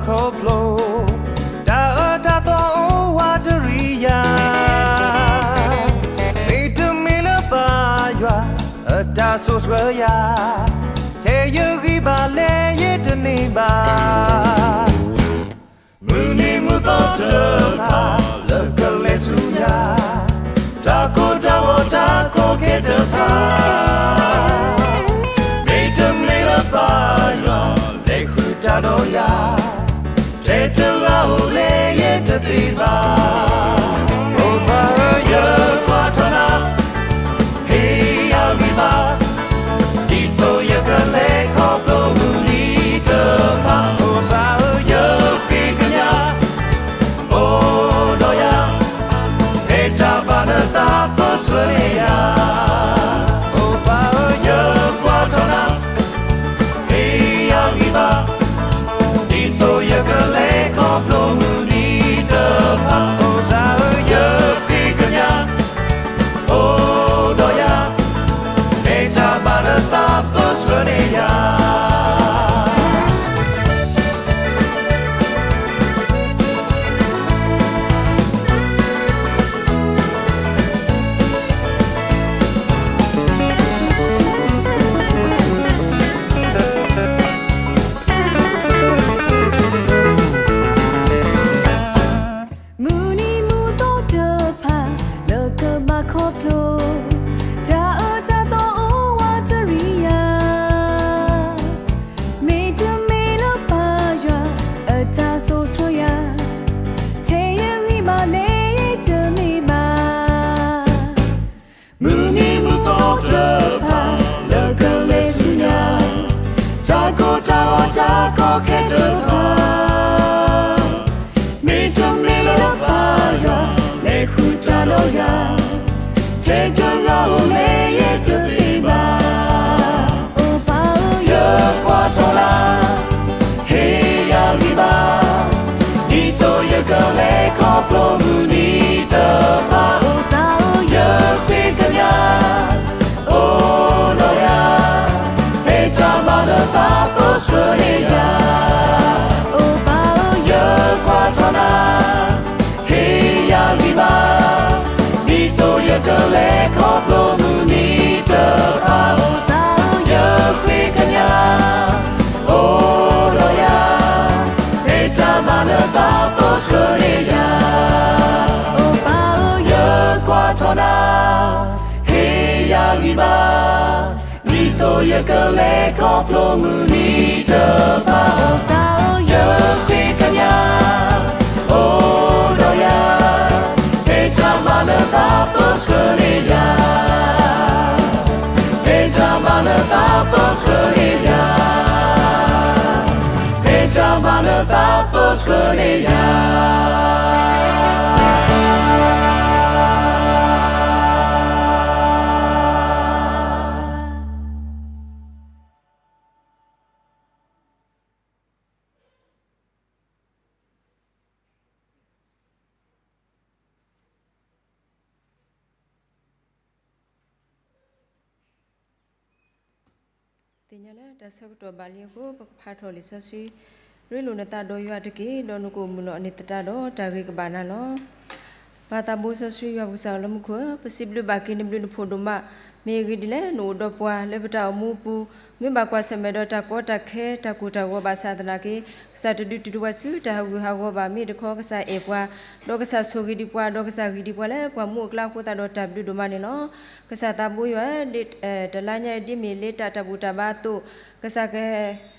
ခီဖျိ တၢ်အၢတၢ်သီအိၣ်ဝးတရံးယၤ, မ့တမ့ၢ်လၢပၢ်ယွၤအတၢ်ဆိၣ်ဆှၢယၤ, ထဲယဂံၢ်ဘါလဲၤယတန့ၢ်ဘၣ်. မုၢ်နံၤမုၢ်သီတဖၣ် လၢကလဲၤဆူညါ, တၢ်ကိၢ်တၢ်ဂီၤတၢ်ကီခဲတဖၣ်, မ့တမ့ၢ်လၢပၢ်ယွၤ လဲၤဃုာ်တၢ်ဒီးယၤ, ထဲတဂၤဧိၤလဲၤယတသ့ဘၣ်. အိၣ်ပၢ်ဧၢ ယကွၢ်ထီၣ်နၤ ဟ့ၣ်ယၤဂံၢ်ဘါ, ဒ်သိးယကလဲၤခီဖျိမုၢ်နံၤတဖၣ်, အိၣ်သးဧၢ ယဃ့ကညး အိၣ်ဒီးယၤ, ဖဲတၢ်ဘၣ်နသးပၢဆှၢန့ၢ်ယၤ, အိၣ်ပၢ်ဧၢ ယကွၢ်ထီၣ်နၤ ဟ့ၣ်ယၤဂံၢ်ဘါ, ဒ်သိးယကလဲၤခီဖျိမုၢ်နံၤတဖၣ်, အိၣ်သးဧၢ ယဃ့ကညး အိၣ်ဒီးယၤ, ဖဲတၢ်ဘၣ်နသးပၢဆှၢန့ၢ်ယၤ. မုၢ်နံၤမုၢ်သီတဖၣ် လၢကဘၣ်ခီဖျိ တၢ်အၢတၢ်သီအိၣ်ဝးတရံးယၤ, မ့တမ့ၢ်လၢပၢ်ယွၤအတၢ်ဆိၣ်ဆှၢယၤ, ထဲယဂံၢ်ဘါလဲၤယတန့ၢ်ဘၣ်. မုၢ်နံၤမုၢ်သီတဖၣ် လၢကလဲၤဆူညါ, တၢ်ကိၢ်တၢ်ဂီၤတၢ်ကီခဲတဖၣ်, မ့တမ့ၢ်လၢပၢ်ယွၤ လဲၤဃုာ်တၢ်ဒီးယၤ, ထဲတဂၤဧိၤလဲၤယတသ့ဘၣ်. အိၣ်ပၢ်ဧၢ ယကွၢ်ထီၣ်နၤ ဟ့ၣ်ယၤဂံၢ်ဘါ, ဒ်သိးယကလဲၤခီဖျိမုၢ်နံၤတဖၣ်, အိၣ်သးဧၢ ယဃ့ကညး အိၣ်ဒီးယၤ, ဖဲတၢ်ဘၣ်နသးပၢဆှၢန့ၢ်ယၤ, အိၣ်ပၢ်ဧၢ ယကွၢ်ထီၣ်နၤ ဟ့ၣ်ယၤဂံၢ်ဘါ, ဒ်သိးယကလဲၤခီဖျိမုၢ်နံၤတဖၣ်, အိၣ်သးဧၢ ယဃ့ကညး အိၣ်ဒီးယၤ, ဖဲတၢ်ဘၣ်နသးပၢဆှၢန့ၢ်ယၤ, အိၣ်ပၢ်ဧၢ ယကွၢ်ထီၣ်နၤ ဟ့ၣ်ယၤဂံၢ်ဘါ, ဒ်သိးယကလဲၤခီဖျိမုၢ်နံၤတဖၣ်, အိၣ်သးဧၢ ယဃ့ကညး အိၣ်ဒီးယၤ, ဖဲတၢ်ဘၣ်နသးပၢဆှၢန့ၢ်ယၤ, ဖဲတၢ်ဘၣ်နသးပၢဆှၢန့ၢ်ယၤ, ဖဲတၢ်ဘၣ်နသးပၢဆှၢန့ၢ်ယၤ. သ့ၣ်ညါလၢတၢ်ဆၢကတီၢ်ဘၣ်လံအဃိ ပကဖးထီၣ်လံာ်စီဆှံ, ရ့လိာ်နသးဒီးယွၤတက့ၢ်, ဒီးနကအိၣ်မုာ်လီၤအန့ၣ်သတးဒီး တၢ်ဂ့ၤကဘၣ်နၤလီၤ. ပၢ်သးဘိစီဆှံယွၤပကစၢ်လၢမူခိၣ်ဧၢ, ပစံးဘျုးဘၣ်က့ၤနဘျုးနဖှိၣ်ဒိၣ်မး, မ့ၢ်အဂ့ၢ်ဒ်လဲၣ် နအိၣ်ဒီးပှၤလၢပတၢ်အိၣ်မူအပူၤ, မ့ၢ်ဘၣ်ကွၢ်ဆၢၣ်မဲာ်ဒီးတၢ်ကီတၢ်ခဲ တၢ်ကိၢ်တၢ်ဂီၤဘၣ်ဆၣ်သနာ်က့, ကစၢ်တဒုးတုၤတဝဲဆူတၢ်ဟးဂူာ်ဟးဂီၤဘၣ်, မ့ၢ်တခီကစၢ်အဲၣ်ပှၤ, ဒီးကစၢ်ဆိၣ်ဂ့ၤဒံးပှၤ, ဒီးကစၢ်ဂံၢ်ဒံးပှၤလၢပှၤမူအကျါအဃိသတးဒီးတၢ်ဘျုးဒိၣ်မးန့ၣ်လီၤ. ကစၢ်သးဘိယွၤ, တလါညါအံၤဒ်မ့ၢ်လၢတၢ်ဘူၣ်တၢ်ဘါအသိး, ကစၢ်က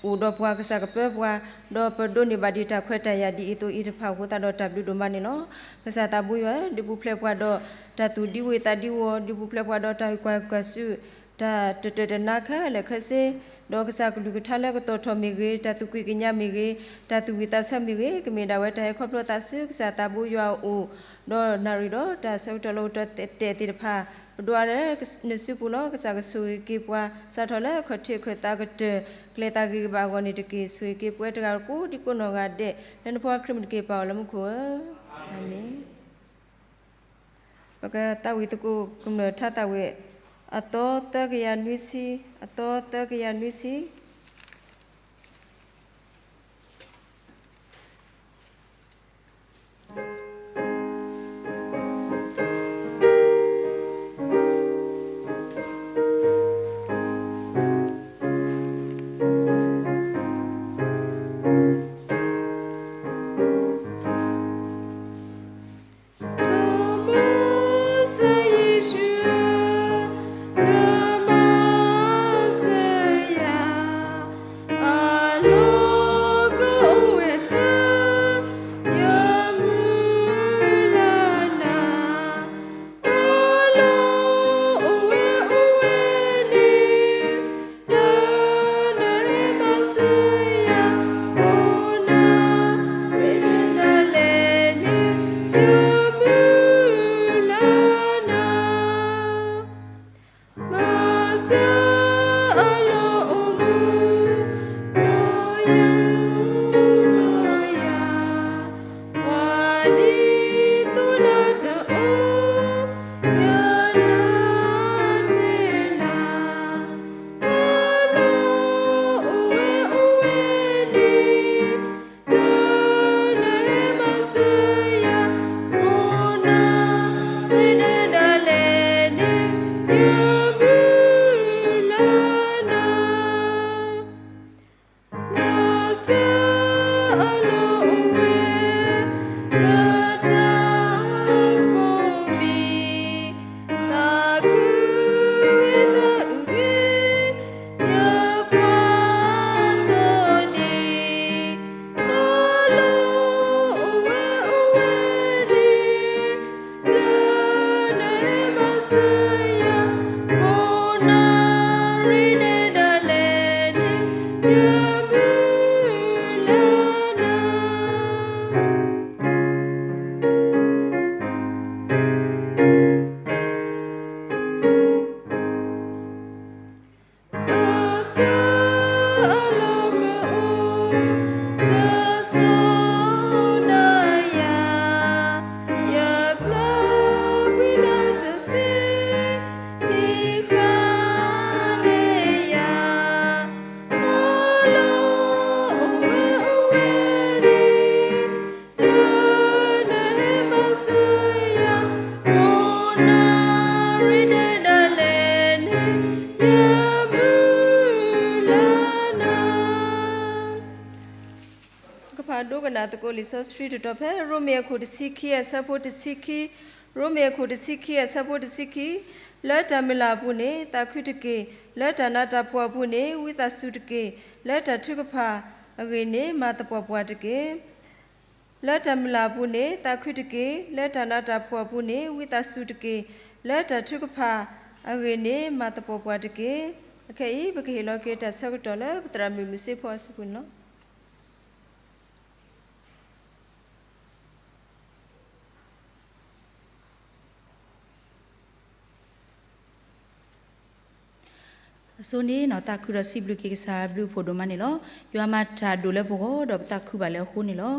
အိၣ်ဒီးပှၤ, ကစၢ်ကပၢပှၤ, ဒီးပဒိးန့ၢ်ဘၣ်ဒံးတၢ်ခွဲးတၢ်ယာ်ဒ်အံၤအသိးအံၤတဖၣ်အဃိသတးဒီးတၢ်ဘျုးဒိၣ်မးန့ၣ်လီၤ. ကစၢ်သးဘိယွၤ, ဒုးပူၤဖျဲးပှၤဒီးတၢ်သူၣ်ဒံဝုၤသးဒံဝီၤ, ဒုးပူၤဖျဲးပှၤဒီးတၢ်ဂုာ်ကွၢ်ဂုာ်ဆူၣ်, တၢ်တတၢၢ်တနါခဲလၢာ်ခဲဆ့, ဒီးကစၢ်ကလုၢ်ကထါလၢကတီၤထီၣ်မ့ၢ်ဂ့ၤ, တၢ်သူၣ်ကွံာ်ကညးမ့ၢ်ဂ့ၤ, တၢ်သူၣ်ဝံၣ်သးဆၢမ့ၢ်ဂ့ၤ, ကမ့ၢ်ဒၣ်ဝဲတၢ်ဟဲခီဖျိသးဆူကစၢ်သးဘိယွၤအအိၣ်, ဒီးနၣ်ရံၣ်ဒီးတၢ်ဆၢကတီၢ်လၢအိၣ်တတဲာ်သ့ၣ်တဖၣ်, ပဒိးအါလၢနစုပူၤလီၤ. ကစၢ်ကဆိၣ်ဂ့ၤက့ၤပှၤ, စးထီၣ်လၢခီၣ်ထံးခၢၣ်သးကတၢၢ်, ကျဲသးဂ့ၤကဘၣ်အဂီၢ်န့ၣ်တက့ၢ်. ဆိၣ်ဂ့ၤက့ၤပဝဲတဂၤကိးဒံကိးနီၢ်ဂၤဒဲး, လၢနဖိခွါခရံာ်မံၤတက့ၢ် ပၢ်အီၤလၢမူခိၣ်ဧၢ, အၤမ့ၣ်. ပကသးဝံၣ်သကိးကမျၢၢ်ထါသးဝံၣ်, အသီသၢကယၤနွံဆံ, အသီသၢကယၤနွံဆံ. ယမုၢ်လၢနၤ အဆၢအလီၢ်ကအိၣ်တဆီဒီးယၤ, ယပျၢ်ကွံာ်နၤတသ့, ဟံးဃာ်န့ၢ်ယၤ, အလီၢ်အိၣ်ဝဲအိၣ်ဝဲန့ၣ် လၢနဟဲမၤစၢၤယၤ, ကိးနၣ်ရံၣ်ဒဲးဒၣ်လဲာ်န့ၣ်, ယမုၢ်လၢနၤ. ကဖးဒိကနၣ်သကိးလံာ်စီဆှံတတီၤဖဲ ရိမ့ၤအခိၣ်တဆံခံအဆၢဖိတဆံခံ, ရိမ့ၤအခိၣ်တဆံခံအဆၢဖိတဆံခံ, လၢတၢ်မုၢ်လၢ်အပူၤန့ၣ် သးခုတက့ၢ်, လၢတၢ်နးတၢ်ဖှီၣ်အပူၤန့ၣ် ဝံသးစူၤတက့ၢ်, လၢတၢ်ထုကဖၣ်အဂ့ၢ်န့ၣ် မၤသပှၢ်ပှၢ်တက့ၢ်. လၢတၢ်မုၢ်လၢ်အပူၤန့ၣ် သးခုတက့ၢ်, လၢတၢ်နးတၢ်ဖှီၣ်အပူၤန့ၣ် ဝံသးစူၤတက့ၢ်, လၢတၢ်ထုကဖၣ်အဂ့ၢ်န့ၣ် မၤသပှၢ်ပှၢ်တက့ၢ်. အခဲအံၤ ပကဟ့ၣ်လီၤက့ၤတၢ်ဆၢကတီၢ်လၢပသရၣ်မုၣ်မုၢ်စ့ဖိအစုပူၤန့ၣ်လီၤ. အဆိန့ၣ် သးခုဒီးစံးဘျုးက့ၤကစၢ် ဘျုးဖှိၣ်ဒိၣ်မးန့ၣ်လီၤ. ယွၤမၤတၢ်ဒိၣ်လၢပဂီၢ် ဒီးပသးခုဘၣ်လၢအဃိန့ၣ်လီၤ.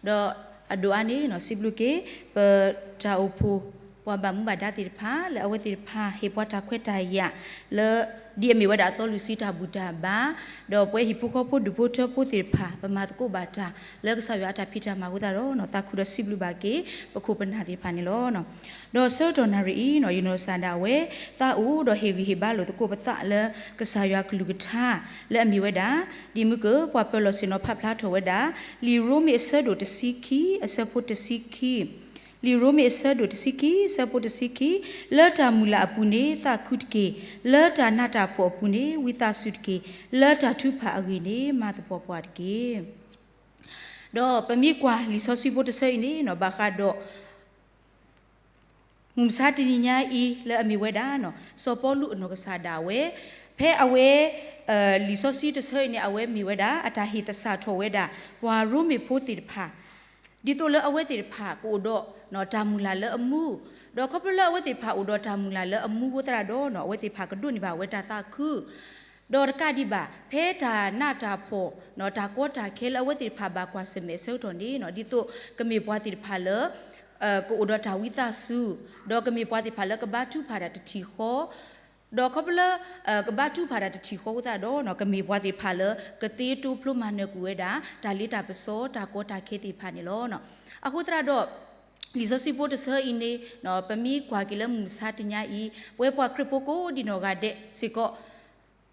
ဒီးအဒိၣ်အါန့ၣ် စံးဘျုးက့ၤ ပတၢ်အိၣ်ဖှိၣ် ပှၤဘၣ်မူဘၣ်ဒါသ့ၣ်တဖၣ် လၢအဝဲသ့ၣ်တဖၣ် ဟ့ၣ်ပှၤတၢ်ခွဲးတၢ်ယာ် လၢဒ်အမ့ၢ်ဝဲဒၣ်အသီလွံၢ်ဆံတၢ်ဘူၣ်တၢ်ဘါ, ဒီးပဝဲဟံၣ်ဖိဃီဖိဒူၣ်ဖိထၢဖိသ့ၣ်တဖၣ် ပမၤသကိးဘၣ်တၢ် လၢကစၢ်ယွၤအတၢ်ဖံးတၢ်မၤအဃိသတးဒီး သးခုဒီးစံးဘျုးဘၣ်က့ၤ ပခိၣ်ပနၢ်သ့ၣ်တဖၣ်န့ၣ်လီၤ. ဒီးဆၢကတီၢ်နၣ်ရံၣ်အံၤ ယနီၢ်ကစၢ်ဒၣ်ဝဲ သးအိၣ်ဒီးဟ့ၣ်ဂံၢ်ဟ့ၣ်ဘါလိာ်သကိးပသးလၢ ကစၢ်ယွၤကလုၢ်ကထါ လၢအမ့ၢ်ဝဲဒၣ် ဒ်မုၢ်က ပှၤပၢၤလီၢ်ဆ့ၣ်နီၤဖးဖျါထီၣ်ဝဲဒၣ် လံာ်ရိမ့ၤအဆၢဒိၣ်တဆံခံ အဆၢဖိတဆံခံ, လံာ်ရိမ့ၤအဆၢဒိၣ်တဆံခံ အဆၢဖိတဆံခံ, လၢတၢ်မုၢ်လၢ်အပူၤန့ၣ် သးခုတက့ၢ်, လၢတၢ်နးတၢ်ဖှီၣ်အပူၤန့ၣ် ဝံသးစူၤတက့ၢ်, လၢတၢ်ထုကဖၣ်အဂ့ၢ်န့ၣ် မၤသပှၢ်ပှၢ်တက့ၢ်. ဒီးပမ့ၢ်ကွၢ်လံာ်စီဆှံဖိတဆၢအံၤန့ၣ် ဘၣ်ဃးဒီး မုၢ်မဆါတနံၤညါအံၤ လၢအမ့ၢ်ဝဲဒၣ် စီၤပီလူးအနီၢ်ကစၢ်ဒၣ်ဝဲ ဖဲအဝဲ လံာ်စီဆှံတဆၢအံၤန့ၣ် အဝဲမ့ၢ်ဝဲဒၣ် အတၢ်ဟ့ၣ်သဆၣ်ထီၣ်ဝဲဒၣ် ပှၤရိမ့ၤဖိသ့ၣ်တဖၣ် ဒ်သိးလၢအဝဲသ့ၣ်တဖၣ်ကအိၣ်ဒီး တၢ်မုၢ်လၢ်လၢအမူ, ဒီးခီဖျိလၢအဝဲသ့ၣ်တဖၣ်အိၣ်ဒီးတၢ်မုၢ်လၢ်လၢအမူအဃိသတးဒီး အဝဲသ့ၣ်တဖၣ်ကဒိးန့ၢ်ဘၣ်ဝဲတၢ်သးခု ဒီးတကးဒံးဘၣ် ဖဲတၢ်နးတၢ်ဖှီၣ် တၢ်ကီတၢ်ခဲလၢအဝဲသ့ၣ်တဖၣ်ဘၣ်ကွၢ်ဆၢၣ်မဲာ်အဆၢကတီၢ်န့ၣ် ဒ်သိးကမ့ၢ်ပှၤသ့ၣ်တဖၣ်လၢ ကအိၣ်ဒီးတၢ်ဝံသးစူၤ, ဒီးကမ့ၢ်ပှၤသ့ၣ်တဖၣ်လၢကဘါထုကဖၣ်တၢ်တထံၣ်ဃီ, ဒီးခီဖျိလၢ ကဘါထုကဖၣ်တၢ်တထံၣ်ဃီအဃိသတးဒီး ကမ့ၢ်ပှၤသ့ၣ်တဖၣ်လၢ ကသ့တိဖျိမၤနၢၤကွံာ်ဝဲဒၣ် တၢ်လ့တၢ်ပစီ တၢ်ကီတၢ်ခဲသ့ၣ်တဖၣ်န့ၣ်လီၤ. အဃိသတးဒီး လံာ်စီဆှံဖိတဆၢအံၤန့ၣ် ပမ့ၢ်ကွၢ်က့ၤလၢမုၢ်မဆါတနံၤညါအံၤ ပဝဲပှၤခရံာ်ဖိကိးဒံနီၢ်ဂၤဒဲးစ့ၢ်ကီး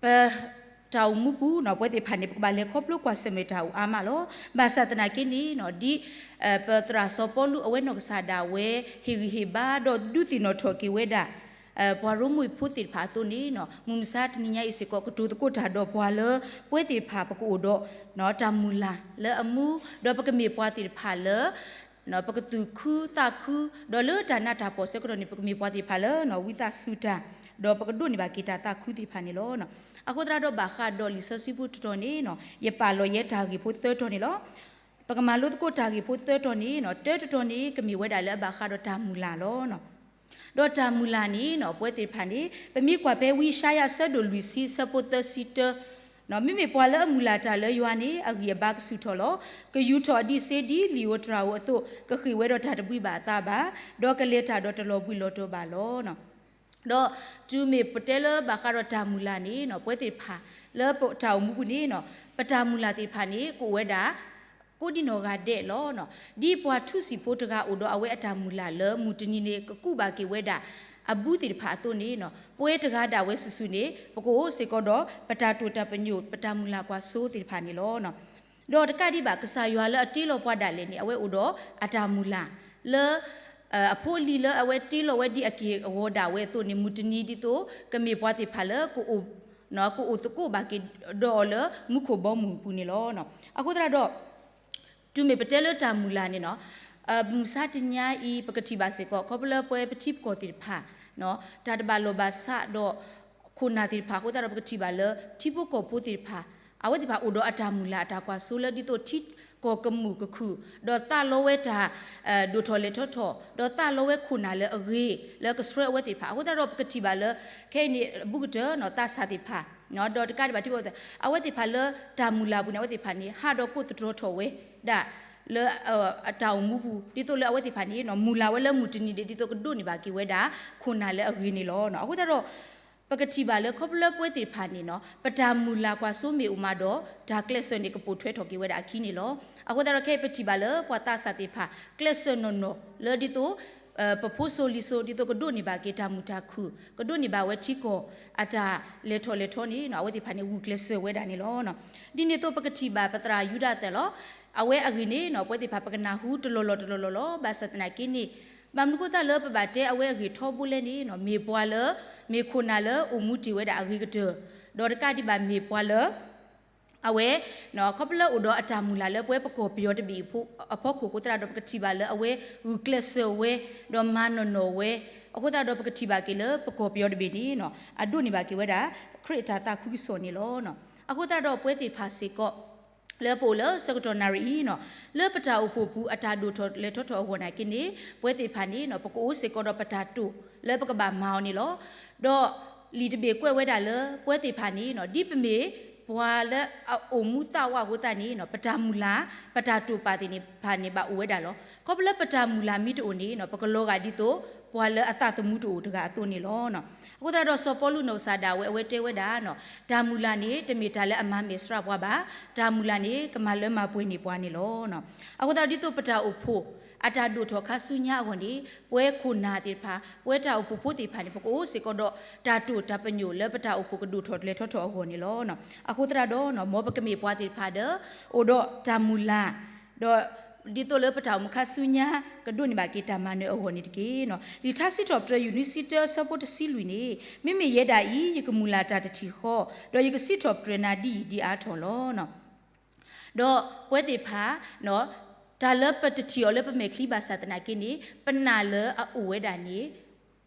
ပတၢ်အိၣ်မူပူၤ ပဝဲသ့ၣ်တဖၣ်န့ၣ် ပကဘၣ်လဲၤခီဖျိကွၢ်ဆၢၣ်မဲာ်တၢ်အိၣ်အါမးလီၤ. ဘၣ်ဆၣ်သနာ်က့န့ၣ် ဒ် ပသရၣ်စီၤပီလူးအဝဲနီၢ်ကစၢ်ဒၣ်ဝဲ ဟ့ၣ်ဂံၢ်ဟ့ၣ်ဘါ ဒီးဒုးသ့ၣ်နီၣ်ထီၣ်က့ၤဝဲဒၣ် ပှၤရိမ့ၤဖိသ့ၣ်တဖၣ်အသိးန့ၣ် မုၢ်မဆါတနံၤညါအံၤစ့ၢ်ကီး ကတိၤသကိးတၢ်ဒီးပှၤလၢ ပဝဲသ့ၣ်တဖၣ်ပကအိၣ်ဒီး တၢ်မုၢ်လၢ်လၢအမူ, ဒီးပကမ့ၢ်ပှၤသ့ၣ်တဖၣ်လၢ ပကသူၣ်ခုသးခု, ဒီးလၢတၢ်နးတၢ်ဖှီၣ်ဆၢကတီၢ်န့ၣ် ပကမ့ၢ်ပှၤသ့ၣ်တဖၣ်လၢ ဝံသးစူၤတၢ်, ဒီးပကဒိးန့ၢ်ဘၣ်က့ၤတၢ်သးခုသ့ၣ်တဖၣ်န့ၣ်လီၤ. အဃိသတးဒီးဘၣ်ဃးဒီးလံာ်စီဆှံဖိတတီၤန့ၣ် ယပာ်လီၤယဲတၢ်ဂ့ၢ်ဖိသၢတီၤန့ၣ်လီၤ. ပကမၤလိသကိးတၢ်ဂ့ၢ်ဖိသၢတီၤန့ၣ် တၢတတီၤန့ၣ် ကမ့ၢ်ဝဲဒၣ်လၢအဘၣ်ဃးဒီးတၢ်မုၢ်လၢ်လီၤ. ဒီးတၢ်မုၢ်လၢ်န့ၣ် ပဝဲသ့ၣ်တဖၣ်န့ၣ် ပမ့ၢ်ကွၢ်ဖဲဝံယၡါယၤအဆၢဒိၣ်လွံၢ်ဆံအဆၢဖိသၢဆံတၢ မ့မ့ၢ်ပှၤလၢအမုၢ်လၢ်တၢ်လၢယွၤန့ၣ် အဂံၢ်အဘါကဆူၣ်ထီၣ်လီၤ. ကယူၤထီၣ်အဒံးစ့ဒ်လံာ်ဧိၤတြၤဧိၤအသိး ကဃ့ၢ်ဝဲဒီးတၢ်တဘှံးဘၣ်အသးဘၣ်, ဒီးကလဲၤတၢ်ဒီးတလီၤဘှံးလီၤတီၤဘၣ်လီၤ. ဒီးတုၤမ့ၢ်ပတဲလၢဘၣ်ဃးဒီးတၢ်မုၢ်လၢ်န့ၣ် ပဝဲသ့ၣ်တဖၣ်လၢပတၢ်အိၣ်မူပူၤန့ၣ် ပတၢ်မုၢ်လၢ်သ့ၣ်တဖၣ်န့ၣ် ကအိၣ်ဝဲဒၣ် ကိးဒံနီၢ်ဂၤဒဲးလီၤ. ဒ်ပှၤထူစံာ်ဖိတဂၤအိၣ်ဒီးအဝဲအတၢ်မုၢ်လၢ်လၢ မုၢ်တနံၤန့ၣ် ကကူးဘၣ်က့ၤဝဲဒၣ် အဘူးသ့ၣ်တဖၣ်အသိးန့ၣ် ပဝဲတဂၤဒၣ်ဝဲစုာ်စုာ်န့ၣ် ပကအိၣ်စ့ၢ်ကီးဒီး ပတၢ်တိာ်တၢ်ပညိၣ် ပတၢ်မုၢ်လၢ်ကွၢ်စိသ့ၣ်တဖၣ်န့ၣ်လီၤ. ဒီးတကးဒံးဘၣ် ကစၢ်ယွၤလၢအတ့လီၤပှၤဒၣ်လဲာ်န့ၣ် အဝဲအိၣ်ဒီးအတၢ်မုၢ်လၢ် လၢ အဖိအလံၤလၢအဝဲတ့လီၤဝဲဒ်အက့ၢ်အဂီၤဒၣ်ဝဲအသိးန့ၣ် မုၢ်တနံၤဒ်သိး ကမ့ၢ်ပှၤသ့ၣ်တဖၣ်လၢ ကအိၣ်သကိးဘၣ်က့ၤဒီးအီၤလၢမူခိၣ်ဘီမုၢ်အပူၤန့ၣ်လီၤ. အဃိသတးဒီး တုၤမ့ၢ်ပတဲလၢတၢ်မုၢ်လၢ်န့ၣ် မုၢ်မဆါတနံၤညါအံၤ ပကထံၣ်ဘၣ်စ့ၢ်ကီး ခီဖျိလၢပဝဲပထံပကီၢ်သ့ၣ်တဖၣ် တၢ်တဘၣ်လိာ်ဘၣ်စးဒီး ခိၣ်နၢ်သ့ၣ်တဖၣ်အဃိသတးဒီး ပကထံၣ်ဘၣ်လၢ ထံဖိကီၢ်ဖိသ့ၣ်တဖၣ် အဝဲသ့ၣ်တဖၣ်အိၣ်ဒီးအတၢ်မုၢ်လၢ်အတၢ်ကွၢ်စိလၢဒ်သိးထံကီၢ်ကမူၣ်ကခုၣ်, ဒီးသးလီဝဲတၢ် ဒိၣ်ထီၣ်လဲၢ်ထီၣ်ထီၣ်, ဒီးသးလီဝဲခိၣ်နၢ်လၢအဂ့ၤလၢကဆှၢအဝဲသ့ၣ်တဖၣ်. အဃိသတးဒီးပကထံၣ်ဘၣ်လၢ ခဲအံၤန့ၣ် ဘူးကတၢၢ်နီၤ သးစၢ်သ့ၣ်တဖၣ် ဒီးတကးဒံးဘၣ်ထံဖိကီၢ်ဖိ အဝဲသ့ၣ်တဖၣ်လၢတၢ်မုၢ်လၢ်ပူၤန့ၣ် အဝဲသ့ၣ်တဖၣ်န့ၣ် ဟးဒီးကိးသတြီၤထီၣ်ဝဲဒၣ် လၢ အတၢ်အိၣ်မူပူၤ ဒ်သိးလၢအဝဲသ့ၣ်တဖၣ်န့ၣ်နီၤ မုၢ်လၢ်ဝဲလၢမုၢ်တနံၤဒဲး ဒ်သိးကဒိးန့ၢ်ဘၣ်က့ၤဝဲဒၣ် ခိၣ်နၢ်လၢအဂ့ၤန့ၣ်လီၤ. အဃိသတးဒီး ပကထံၣ်ဘၣ်လၢခီဖျိလၢပဝဲသ့ၣ်တဖၣ်န့ၣ်နီၤ ပတၢ်မုၢ်လၢ်ကွၢ်စိမ့ၢ်အိၣ်မးဒီး တၢ်ကျဲးစၢးန့ၣ် ကပိာ်ထွဲထီၣ်က့ၤဝဲဒၣ်အခံန့ၣ်လီၤ. အဃိသတးဒီးခဲအံၤပထံၣ်ဘၣ်လၢပှၤသးစၢ်သ့ၣ်တဖၣ် ကျဲးစၢးနီၢ်နီၢ်လၢဒ်သိး ပဖိစိၤလံၤစိၤ ဒ်သိးကဒိးန့ၢ်ဘၣ်က့ၤတၢ်မုာ်တၢ်ခုၣ် ကဒိးန့ၢ်ဘၣ်ဝဲထံကီၢ်အတၢ်လဲၤထီၣ်လဲၤထီန့ၣ်နီၤ အဝဲသ့ၣ်တဖၣ်န့ၣ် ဂုာ်ကျဲးစၢးဝဲဒၣ်န့ၣ်လီၤ. ဒ်န့ၣ်အသိးပကထံၣ်ဘၣ်ပသရၣ်ယူဒၤသၢၣ်လီၤ. အဝဲအဂ့ၢ်န့ၣ်နီၤ ပဝဲသ့ၣ်တဖၣ် ပကနၢ်ဟူတလီၢ်လီၢ်တလီၢ်လီၢ်လီၤ. ဘၣ်ဆၣ်သနာ်က့န့ၣ် ဘၣ်မနုၤဃိသတးလၢပဘၣ်တဲအဝဲအဂ့ၢ်ထီဘိလဲၣ်န့ၣ်နီၤ မ့ၢ်ပှၤလၢ မ့ၢ်ခိၣ်နၢ်လၢအိၣ်မူတ့ၢ်ဝဲဒၣ်အဂ့ၤကတၢၢ်, ဒီးတကးဒံးဘၣ်မ့ၢ်ပှၤလၢ အဝဲ ခီဖျိလၢအိၣ်ဒီးအတၢ်မုၢ်လၢ်လၢပဝဲပကီၢ်ပယီၤတဘ့ၣ်အဖီခိၣ်အဃိသတးဒီး ပကထံၣ်ဘၣ်လၢအဝဲဂုာ်ကျဲးစၢးဝဲ ဒီးမၤနီၢ်နီၢ်ဝဲ အဃိသတးဒီးပကထံၣ်ဘၣ်က့ၤလၢပကီၢ်ပယီၤတဘ့ၣ်န့ၣ်နီၤ အဒိးန့ၢ်ဘၣ်က့ၤဝဲဒၣ် ခရံာ်အတၢ်သးခုကစီၣ်န့ၣ်လီၤ. အဃိသတးဒီးပဝဲသ့ၣ်တဖၣ်စ့ၢ်ကီး လၢပအိၣ်လၢဆၢကတီၢ်နၣ်ရံၣ်အံၤနီၤ လၢပတၢ်အိၣ်ဖှိၣ်ပူၤအတၢ်ဒိၣ်ထီၣ်လဲၤထီၣ်ထီၣ်အဂီၢ်နာ်က့န့ၣ် ပဝဲသ့ၣ်တဖၣ်န့ၣ်နီၤ ပကအိၣ်စ့ၢ်ကီးဒီးပတၢ်တိာ်လၢပကဘၣ်မၤအီၤန့ၣ်လီၤ. ဒီးလံာ်တဘ့ၣ်ကွဲးဝဲဒၣ်လၢပဝဲသ့ၣ်တဖၣ်န့ၣ်နီၤ ဒ်ပမ့ၢ်ပှၤလၢအအိၣ်မူသးဝးအဃိသတးန့ၣ်နီၤ ပတၢ်မုၢ်လၢ် ပတၢ်တိာ်ပာ်သ့ၣ်တဖၣ်န့ၣ် ဘၣ်အိၣ်ဝဲဒၣ်လီၤ. ခီဖျိလၢပတၢ်မုၢ်လၢ်မ့ၢ်တအိၣ်န့ၣ်နီၤ ပကလီၤဂာ်ဒ်သိး ပှၤလၢအသးသမူတအိၣ်တဂၤအသိးန့ၣ်လီၤ. အဃိသတးဒီးစီၤပီလူးနီၢ်ကစၢ်ဒၣ်ဝဲ အဝဲတဲဝဲဒၣ်နီၤ တၢ်မုၢ်လၢ်န့ၣ် တမ့ၢ်တၢ်လၢအမၤမဲာ်ဆှးပှၤဘၣ်, တၢ်မုၢ်လၢ်န့ၣ် ကမၤလၢမၤပှဲၤန့ၢ်ပှၤန့ၣ်လီၤ. အဃိသတးဒီးဒ်သိးပတၢ်အိၣ်ဖှိၣ် အတၢ်ဒိၣ်ထီၣ်ခါဆူညါအဂီၢ်န့ၣ် ပဝဲခိၣ်နၢ်သ့ၣ်တဖၣ် ပဝဲတၢ်အိၣ်ဖှိၣ်ဖိသ့ၣ်တဖၣ်န့ၣ် ပကအိၣ်စ့ၢ်ကီးဒီးတၢ်တိာ်တၢ်ပညိၣ်လၢပတၢ်အိၣ်ဖှိၣ်ကဒိၣ်ထီၣ်လဲၤထီၣ်ထီၣ်အဂီၢ်န့ၣ်လီၤ. အဃိသတးဒီး မ်ပကမ့ၢ်ပှၤသ့ၣ်တဖၣ်ဒီး အိၣ်ဒီးတၢ်မုၢ်လၢ် ဒီးဒ်သိးလၢပတၢ်အိၣ်မူခါဆူညါ ကဒိးန့ၢ်ဘၣ်က့ၤတၢ်မၤနၢၤအဂီၢ်န့ၣ်တက့ၢ်. လံာ်ထါစံးထီၣ်ပတြၢၤ ယူၢ်နွံဆံတၢ အဆၢဖိတဆံလွံၢ်န့ၣ် မ့မ့ၢ်ယဲဒၣ်အံၤ ယကမုၢ်လၢ်တၢ်တထံၣ်ဃီ, ဒီးယကစံးထီၣ်ပတြၢၤနၤဒ်အံၤဒ်အါထီၣ်လီၤ. ဒီးပဝဲသ့ၣ်တဖၣ် တၢ်လၢပတထံၣ်အီၤလၢပမဲာ်ချံဘၣ်ဆၣ်သနာ်က့န့ၣ် ပနာ်လၢအအိၣ်ဝဲဒၣ်န့ၣ်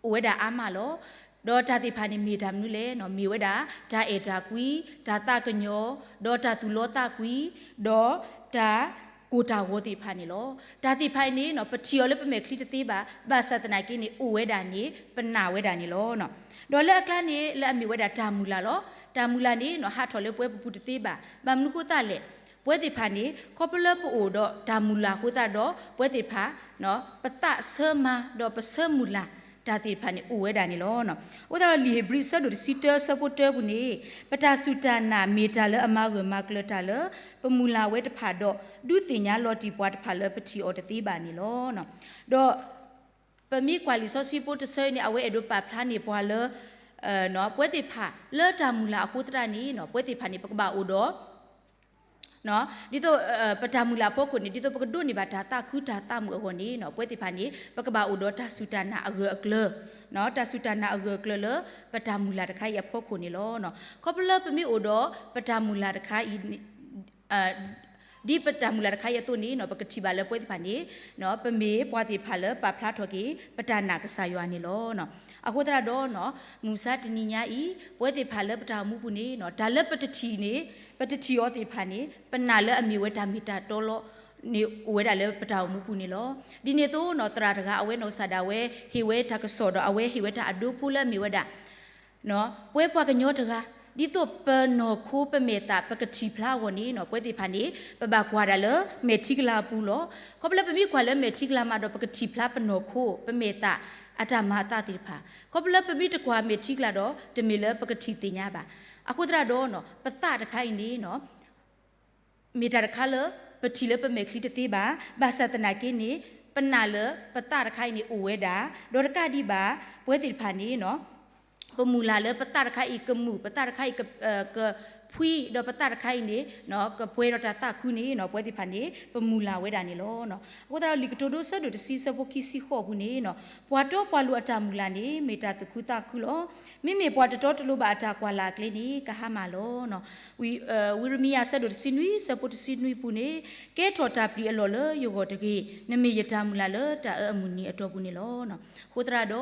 အိၣ်ဝဲဒၣ်အါမးလီၤ. ဒီးတၢ်သ့ၣ်တဖၣ်န့ၣ်မ့ၢ်တၢ်မနုၤလဲၣ်နီၤ, မ့ၢ်ဝဲဒၣ် တၢ်အဲၣ်တၢ်ကွံ, တၢ်သးကညီၤ, ဒီးတၢ်သူၣ်လီသးကွံ, ဒီးတၢ်ကိၢ်တၢ်ဂီၤသ့ၣ်တဖၣ်န့ၣ်လီၤ. တၢ်သ့ၣ်တဖၣ်အံၤန့ၣ်နီၤ ပထံၣ်အီၤလၢပမဲာ်ချံတသ့ဘၣ်, ဘၣ်ဆၣ်သနာ်က့န့ၣ် အိၣ်ဝဲဒၣ်န့ၣ် ပနာ်ဝဲဒၣ်န့ၣ်လီၤ. ဒီးလၢအကျါန့ၣ် လၢအမ့ၢ်ဝဲဒၣ်တၢ်မုၢ်လၢ်လီၤ. တၢ်မုၢ်လၢ်န့ၣ်နီၤ ဟးထီၣ်လၢပဝဲပပူၤတသ့ဘၣ်. ဘၣ်မနုၤဃိသတးလဲၣ်, ပဝဲသ့ၣ်တဖၣ်န့ၣ် ခီဖျိလၢပအိၣ်ဒီးတၢ်မုၢ်လၢ်အဃိသတးဒီး ပဝဲသ့ၣ်တဖၣ် ပသးဆၢမၤ ဒီးပဆၢမုၢ်လၢ်တၢ်သ့ၣ်တဖၣ်န့ၣ် အိၣ်ဝဲဒၣ်န့ၣ်လီၤ. အဃိသတးဒီးလံာ်ဧ့ၤဘြံၤအဆၢဒိၣ်တဆံတၢ အဆၢဖိတၢပူၤန့ၣ် ပတၢ်စူၢ်တၢ်နာ်မ့ၢ်တၢ်လၢအမၤဂၢၢ်မၤကျၢၤတၢ်လၢ ပမုၢ်လၢ်ဝဲတဖၣ်ဒီး ဒုးသ့ၣ်ညါလီၤတံၢ်ပှၤတဖၣ်လၢပထံၣ်အီၤတသ့ဘၣ်န့ၣ်လီၤ. ဒီး ပမ့ၢ်ကွၢ်လံာ်စီဆှံဖိတဆၢအံၤန့ၣ် အဝဲအဲၣ်ဒိးပာ်ဖျါန့ၢ်ပှၤလၢ ပဝဲသ့ၣ်တဖၣ်လၢတၢ်မုၢ်လၢ်အဃိသတးန့ၣ်နီၤ ပဝဲသ့ၣ်တဖၣ်န့ၣ် ပကဘၣ်အိၣ်ဒီး ဒ်သိး ပတၢ်မုၢ်လၢ်အဖီခိၣ်န့ၣ် ဒ်သိးပကဒိးန့ၢ်ဘၣ်တၢ်သးခုတၢ်သးမုာ်အဂီၢ်န့ၣ်နီၤ ပဝဲသ့ၣ်တဖၣ်န့ၣ် ပကဘၣ်အိၣ်ဒီးတၢ်စူၢ်တၢ်နာ်အဂၢၢ်အကျၢၤ တၢ်စူၢ်တၢ်နာ်အဂၢၢ်အကျၢၤလၢ ပတၢ်မုၢ်လၢ်တခါအံၤအဖီခိၣ်န့ၣ်လီၤ. ခီဖျိလၢပမ့ၢ်အိၣ်ဒီးပတၢ်မုၢ်လၢ်တခါအံၤ ဒ်ပတၢ်မုၢ်လၢ်တခါအံၤအသိးန့ၣ်နီၤ ပကထံၣ်ဘၣ်လၢပဝဲသ့ၣ်တဖၣ်န့ၣ် ပမ့ၢ်ပှၤသ့ၣ်တဖၣ်လၢပာ်ဖျါထီၣ်က့ၤ ပတၢ်နာ်ကစၢ်ယွၤန့ၣ်လီၤ. အဃိသတးဒီး မုၢ်မဆါတနံၤညါအံၤ ပဝဲသ့ၣ်တဖၣ်လၢပတၢ်အိၣ်မူပူၤန့ၣ် တၢ်လၢပတထံၣ်န့ၣ် ပတထံၣ်အီၤသ့ၣ်တဖၣ်န့ၣ် ပနာ်လၢအမ့ၢ်ဝဲတၢ်မ့ၢ်တၢ်တီလီၤန့ၣ် အိၣ်ဝဲဒၣ်လၢပတၢ်အိၣ်မူပူၤန့ၣ်လီၤ. ဒ်န့ၣ်အသိးနီၤ သရၣ်တဂၤအဝဲနီၢ်ကစၢ်ဒၣ်ဝဲ ဟ့ၣ်ဝဲတၢ်ကစီၣ်ဒီးအဝဲဟ့ၣ်ဝဲတၢ်အဒိဖိလၢအမ့ၢ်ဝဲဒၣ် ပဝဲပှၤကညီတဂၤ ဒ်သိးပနီၢ်ခိပမဲာ်သးပကထံၣ်ဖျါအဂီၢ်န့ၣ်နီၤ ပဝဲသ့ၣ်တဖၣ်န့ၣ် ပဘၣ်ကွၢ်ဒၣ်လၢမဲာ်ထံကလၤအပူၤလီၤ. ခီဖျိလၢပမ့ၢ်ကွၢ်လၢမဲာ်ထံကလၤမးဒီး ပကထံၣ်ဖျါပနီၢ်ခိ ပမဲာ်သးအတၢ်မၤအသးသ့ၣ်တဖၣ်. ခီဖျိလၢပမ့ၢ်တကွၢ်မဲာ်ထံကလၤဒီး တမ့ၢ်လၢပကထံၣ်သ့ၣ်ညါဘၣ်. အဃိသတးဒီးနီၤ ပသးတခါအံၤန့ၣ်နီၤ မ့ၢ်တၢ်တခါလၢ ပထံၣ်လၢပမဲာ်ချံတသ့ဘၣ်. ဘၣ်ဆၣ်သနာ်က့န့ၣ် ပနာ်လၢပသးတခါအံၤန့ၣ်အိၣ်ဝဲဒၣ်, ဒီးတကးဒံးဘၣ် ပဝဲသ့ၣ်တဖၣ်န့ၣ်နီၤ ပမုၢ်လၢ်လၢပသးတခါအံၤကမုာ်, ပသးတခါအံၤကဖှံ, ဒီးပသးတခါအံၤန့ၣ် ကပှဲၤဒီးတၢ်သးခုန့ၣ်နီၤ ပဝဲသ့ၣ်တဖၣ်န့ၣ် ပမုၢ်လၢ်ဝဲဒၣ်န့ၣ်လီၤ. အဃိသတးဒီးလံာ်ကတိၤဒိ ဆၢဒိၣ်တဆံ ဆၢဖိခံဆံဃိးပူၤန့ၣ်နီၤ ပှၤတီပှၤလိၤအတၢ်မုၢ်လၢ်န့ၣ် မ့ၢ်တၢ်သူၣ်ခုသးခုလီၤ. မ့မ့ၢ်ပှၤတတီတလိၤဘၣ်အတၢ်ကွၢ်လၢ်အကျဲန့ၣ် ကဟါမၢ်လီၤ. ဝံရမံယၤ ဆၢဒိၣ်တဆံနွံ ဆၢဖိတဆံနွံပူၤန့ၣ် ကဲထီၣ်တၢ်ပျံၤအလီၢ်လၢယဂီၢ်တဂ့ၤ, နမ့ၢ်ယတၢ်မုၢ်လၢ်လၢတၢ်အၢအမုၢ်နံၤအတီၢ်ပူၤန့ၣ်လီၤ. အဃိသတးဒီး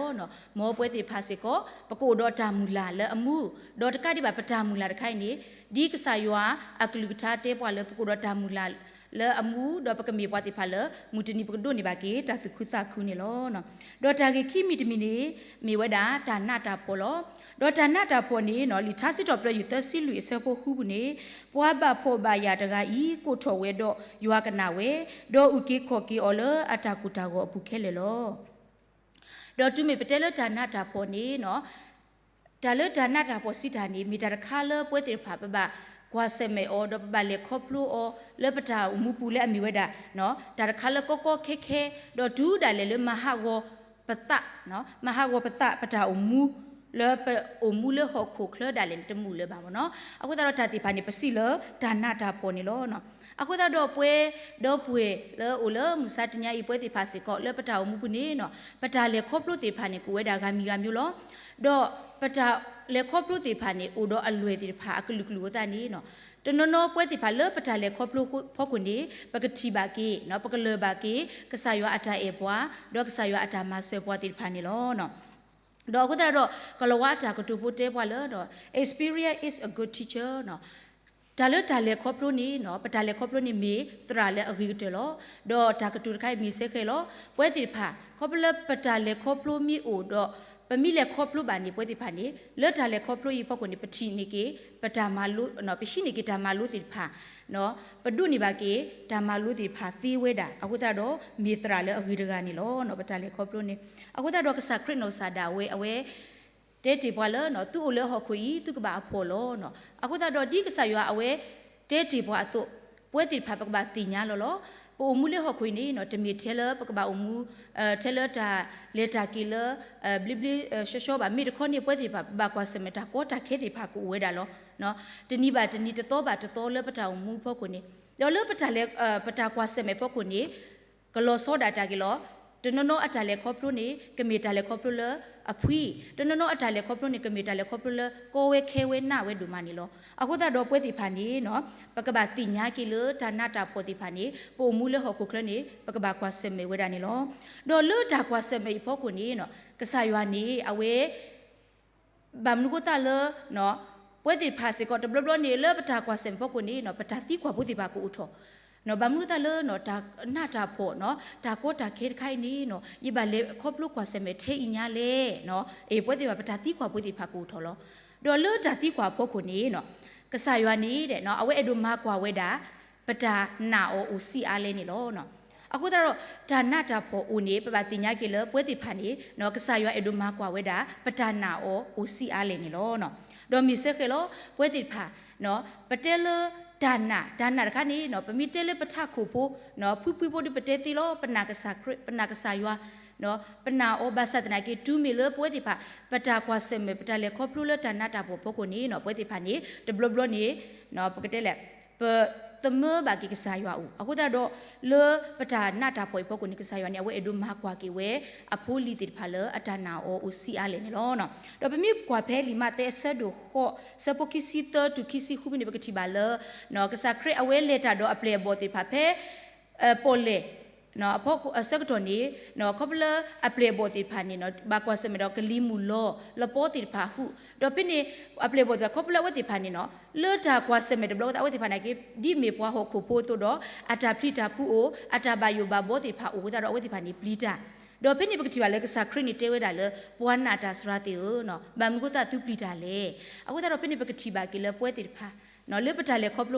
မ်ပဝဲသ့ၣ်တဖၣ်စ့ၢ်ကီး ပကအိၣ်ဒီးတၢ်မုၢ်လၢ်လၢအမူ, ဒီးတကးဒံးဘၣ်ပတၢ်မုၢ်လၢ်တခါအံၤန့ၣ် ဒ်ကစၢ်ယွၤအကလုၢ်ကထါတဲပှၤလၢ ပကအိၣ်ဒီးတၢ်မုၢ်လၢ်လၢအမူ ဒီးပကမ့ၢ်ပှၤသ့ၣ်တဖၣ်လၢ မုၢ်တနံၤပကဒိးန့ၢ်ဘၣ်က့ၤ တၢ်သူၣ်ခုသးခုန့ၣ်လီၤ. ဒီးတၢ်ဂ့ၢ်ခံမံၤတမံၤန့ၣ် မ့ၢ်ဝဲဒၣ်တၢ်နးတၢ်ဖှီၣ်လီၤ. ဒီးတၢ်နးတၢ်ဖှီၣ်န့ၣ် လံာ်ထါစံးထီၣ်ပတြၢၤယုၢ်သၢဆံလွံၢ်အဆၢဖိဃုပူၤန့ၣ်, ပှၤဘၣ်ဖှီၣ်ဘၣ်ယာ်တဂၤအံၤ ကိးထီၣ်ဝဲဒီးယွၤကနၣ်ဝဲ, ဒီးအုၣ်က့ၤခီၣ်က့ၤအီၤလၢအတၢ်ကိၢ်တၢ်ဂီၤအပူၤခဲလၢာ်လီၤ. ဒီးတုၤမ့ၢ်ပတဲလၢတၢ်နးတၢ်ဖှီၣ်န့ၣ် တၢ်လၢတၢ်နးတၢ်ဖှီၣ်စံးတၢ်န့ၣ် မ့ၢ်တၢ်တခါလၢပဝဲသ့ၣ်တဖၣ် ပဘၣ်ကွၢ်ဆၢၣ်မဲာ်အီၤ ဒီးပဘၣ်လဲၤခီဖျိအီၤ လၢပတၢ်အိၣ်မူပူၤလၢအမ့ၢ်ဝဲဒၣ် တၢ်တခါလၢကီကီခဲခဲ ဒီးတုၤဒၣ်လဲာ်လၢမၤဟးဂီၤပသး, မၤဟးဂီၤပသး ပတၢ်အိၣ်မူ လၢပအိၣ်မူလၢဟီၣ်ခိၣ်ချၢဒၣ်လဲာ်န့ၣ် တမုာ်လၢၤဘၣ်မ့ၢ်နီၤ. အဃိသတးဒီးတၢ်သ့ၣ်တဖၣ်န့ၣ် ပစံးလၢတၢ်နးတၢ်ဖှီၣ်န့ၣ်လီၤ. အဃိသတးဒီးပဝဲဒီပုၢ်ဝဲၢ်လၢအိၣ်လၢမုၢ်ဆါတနံၤအံၤ ပဝဲသ့ၣ်တဖၣ်စ့ၢ်ကီး လၢပတၢ်အိၣ်မူပူၤန့ၣ် ပတၢ်လဲၤခီဖျိသ့ၣ်တဖၣ်န့ၣ် ကအိၣ်ဝဲဒၣ်ဂၤမံၤဂၤမံၤလီၤ. ဒီးပတၢ်လဲၤခီဖျိသ့ၣ်တဖၣ်န့ၣ် အိၣ်ဒီးအလွဲၢ်သ့ၣ်တဖၣ်အကလုာ်ကလုာ်အဃိသတးန့ၣ် တနီၤနီၤပဝဲသ့ၣ်တဖၣ်လၢပတၢ်လဲၤခီဖျိဖီခိၣ်န့ၣ် ပကထံၣ်ဘၣ်က့ၤ ပကလၢၢ်ဘၣ်က့ၤ ကစၢ်ယွၤအတၢ်အဲၣ်ပှၤ ဒီးကစၢ်ယွၤအတၢ်မၤစၢၤပှၤသ့ၣ်တဖၣ်န့ၣ်လီၤ. ဒီးအဃိသတးဒီး ကလၤဝါအတၢ်ကတိၤဖိတဲပှၤလၢ experience is a good teacher တၢ်လၢတၢ်လဲၤခီဖျိန့ၣ် ပတၢ်လဲၤခီဖျိန့ၣ်မ့ၢ်သရၣ်လၢအဂ့ၤကတၢၢ်လီၤ. ဒီးတၢ်ကတိၤတခါအံၤမ့ၢ်စ့ၢ်ကီးလီၤ. ပဝဲသ့ၣ်တဖၣ် ခီဖျိလၢပတၢ်လဲၤခီဖျိမ့ၢ်အိၣ်ဒီး ပမ့ၢ်လဲၤခီဖျိဘၣ်န့ၣ် ပဝဲသ့ၣ်တဖၣ်န့ၣ် လၢတၢ်လဲၤခီဖျိအံၤအဖီခိၣ်န့ၣ် ပထံၣ်န့ၢ်က့ၤ ပတၢ်မၤလိ ပဟံးန့ၢ်က့ၤတၢ်မၤလိသ့ၣ်တဖၣ် ပဒိးန့ၢ်ဘၣ်က့ၤ တၢ်မၤလိသ့ၣ်တဖၣ်သ့ဝဲဒၣ် အဃိသတးဒီး မ့ၢ်သရၣ်လၢအဂ့ၤတဂၤန့ၣ်လီၤ. ပတၢ်လဲၤခီဖျိန့ၣ် အဃိသတးဒီးကစၢ်ခရံာ်နီၢ်ကစၢ်ဒၣ်ဝဲ အဝဲ တဲတ့ၢ်ပှၤလၢ သုအိၣ်လၢဟီၣ်ခိၣ်အံၤ သုကဘၣ်အဖှီၣ်လီၤ. အဃိသတးဒီးဒ်ကစၢ်ယွၤအဝဲ တဲတ့ၢ်ပှၤအသိး ပဝဲသ့ၣ်တဖၣ်ပကဘၣ်သ့ၣ်ညါလီၤလီၤ. ပအိၣ်မူလၢဟီၣ်ခိၣ်အံၤန့ၣ် တမ့ၢ်ထဲလၢပကဘၣ်အိၣ်မူ ထဲလၢတၢ်လဲၤတၢ်က့ၤလၢ ဘျ့ဘျ့ဆှီဆှီဘၣ်. မ့ၢ်တခီန့ၣ် ပဝဲသ့ၣ်တဖၣ် ပဘၣ်ကွၢ်ဆၢၣ်မဲာ်တၢ်ကီတၢ်ခဲသ့ၣ်တဖၣ်ကအိၣ်ဝဲဒၣ်လီၤ. တနံၤဘၣ်တနံၤ တသီဘၣ်တသီလၢပတၢ်အိၣ်မူအဖီခိၣ်န့ၣ် ဒီးလၢပတၢ်လဲၤ ပတၢ်ကွၢ်ဆၢၣ်မဲာ်အဖီခိၣ်န့ၣ် ကလီၤဆီဒၣ်တၢ်က့ၤလီၤ. တနီၤနီၤအတၢ်လဲၤခီဖျိန့ၣ် ကမ့ၢ်တၢ်လဲၤခီဖျိလၢအဖှံ, တနီၤနီၤအတၢ်လဲၤခီဖျိန့ၣ် ကမ့ၢ်တၢ်လဲၤခီဖျိလၢကီဝဲခဲဝဲနးဝဲဒိၣ်မးန့ၣ်လီၤ. အဃိသတးဒီးပဝဲသ့ၣ်တဖၣ်န့ၣ် ပကဘၣ်သ့ၣ်ညါက့ၤလၢတၢ်နးတၢ်ဖှီၣ်သ့ၣ်တဖၣ်န့ၣ် ပအိၣ်မူလၢဟီၣ်ခိၣ်ချၢန့ၣ် ပကဘၣ်ကွၢ်ဆၢၣ်မဲာ်ဝဲဒၣ်န့ၣ်လီၤ. ဒီးလၢတၢ်ကွၢ်ဆၢၣ်မဲာ်အံၤအဖီခိၣ်န့ၣ် ကစၢ်ယွၤန့ၣ် အဝဲ ဘၣ်မနုၤအဃိသတးလၢ ပဝဲသ့ၣ်တဖၣ်စ့ၢ်ကီးတဘျီဘျီန့ၣ် လၢပတၢ်ကွၢ်ဆၢၣ်မဲာ်အဖီခိၣ်န့ၣ် ပတၢ်သံကွၢ်ဖိသ့ၣ်တဖၣ်ကအိၣ်ထီၣ်, ဘၣ်မနုၤအဃိသတးလၢ တၢ်နးတၢ်ဖှီၣ် တၢ်ကီတၢ်ခဲတခါအံၤန့ၣ် ယဘၣ်လဲၤခီဖျိကွၢ်ဆၢၣ်မဲာ်ထဲအံၤညါလဲၣ်. အ့ ပဝဲသ့ၣ်တဖၣ် ပတၢ်သံကွၢ်ဖိသ့ၣ်တဖၣ်ကအိၣ်ထီၣ်လီၤ. ဒီးလၢတၢ်သံကွၢ်အဖီခိၣ်န့ၣ် ကစၢ်ယွၤန့ၣ် အဝဲအဲၣ်ဒိးမၤကွၢ်ဝဲဒၣ် ပတၢ်နာ်အီၤအိၣ်စံးအါလဲၣ်န့ၣ်လီၤ. အဃိသတးဒီး တၢ်နးတၢ်ဖှီၣ်အိၣ်န့ၣ် ပဘၣ်သ့ၣ်ညါက့ၤလၢပဝဲသ့ၣ်တဖၣ်န့ၣ် ကစၢ်ယွၤအဲၣ်ဒိးမၤကွၢ်ဝဲဒၣ် ပတၢ်နာ်အီၤအိၣ်စံးအါလဲၣ်န့ၣ်လီၤ. ဒီးမ့ၢ်စ့ၢ်ကီးလီၤ ပဝဲသ့ၣ်တဖၣ် ပတဲလၢတၢ်နာ် တၢ်နာ်တခါန့ၣ် ပမ့ၢ်တဲလၢပထးခိၣ်ဖိ ဖှံဖှံဖိဒီးပတဲသ့လီၤ ပနာ်ကစၢ်ခရံာ် ပနာ်ကစၢ်ယွၤ ပနာ်အီၤ ဘၣ်ဆၣ်သနာ်က့ တုၤမ့ၢ်လၢပဝဲသ့ၣ်တဖၣ် ပတၢ်ကွၢ်ဆၢၣ်မဲာ် ပတၢ်လဲၤခီဖျိလၢတၢ်နးတၢ်ဖှီၣ်အဖီခိၣ်န့ၣ် ပဝဲသ့ၣ်တဖၣ်န့ၣ် တဘျီဘျီန့ၣ် ပကတဲလဲၣ် ပသမၢဘၣ်က့ၤကစၢ်ယွၤအအိၣ် အဃိသတးဒီး လၢပတၢ်နးတၢ်ဖှီၣ်အံၤအဖီခိၣ်န့ၣ် ကစၢ်ယွၤန့ၣ် အဝဲအဲၣ်ဒိးမၤကွၢ်က့ၤဝဲ အဖိအလံၤသ့ၣ်တဖၣ်လၢအတၢ်နာ်အီၤအိၣ်စံးအါလဲၣ်န့ၣ်လီၤ. ဒီးပမ့ၢ်ကွၢ်ဖဲလံာ်မးသဲအဆၢဒိၣ်ဃိး ဆၢဖိခံဆံသၢတုၤခံဆံဃုဖဲန့ၣ် ပကထံၣ်ဘၣ်လၢ ကစၢ်ခရံာ်အဝဲလဲၤတၢ်ဒီးအပျဲၢ်အဘီၣ်သ့ၣ်တဖၣ်ဖဲ ပီၣ်လဲၣ် အဖီအဆၢကတီၢ်န့ၣ် ခီဖျိလၢအပျဲၢ်အဘီၣ်သ့ၣ်တဖၣ်န့ၣ် ဘၣ်ကွၢ်ဆၢၣ်မဲာ်ဒီးကလံၤမုၢ်လီၤ လပီသ့ၣ်တဖၣ်ဟူး ဒီးဖဲန့ၣ် အပျဲၢ်အဘီၣ်သ့ၣ်တဖၣ် ခီဖျိလၢအဝဲသ့ၣ်တဖၣ်န့ၣ် လၢတၢ်ကွၢ်ဆၢၣ်မဲာ်တဘျီအဃိသတး အဝဲသ့ၣ်တဖၣ်န့ၣ်က့ ဒ်မ့ၢ်ပှၤဟီၣ်ခိၣ်ဖိအသိးဒီး အတၢ်ပျံၤတၢ်ဖုးအိၣ် အတၢ်ဘၣ်ယိၣ်ဘၣ်ဘီသ့ၣ်တဖၣ်အိၣ်အဃိသတးဒီး အဝဲသ့ၣ်တဖၣ်န့ၣ်ပျံၤတၢ် ဒီးဖဲန့ၣ်ပကထံၣ်ဘၣ်လၢကစၢ်ခရံာ်န့ၣ်တဲဝဲဒၣ်လၢ ပှၤနာ်တၢ်စှၤသ့ၣ်ဧၢ, ဘၣ်မနုၤအဃိသတးသုပျံၤတၢ်လဲၣ်. အဃိသတးဒီးဖဲန့ၣ် ပကထံၣ်ဘၣ်က့ၤလၢပဝဲသ့ၣ်တဖၣ် လၢပတၢ်လဲၤခီဖျိ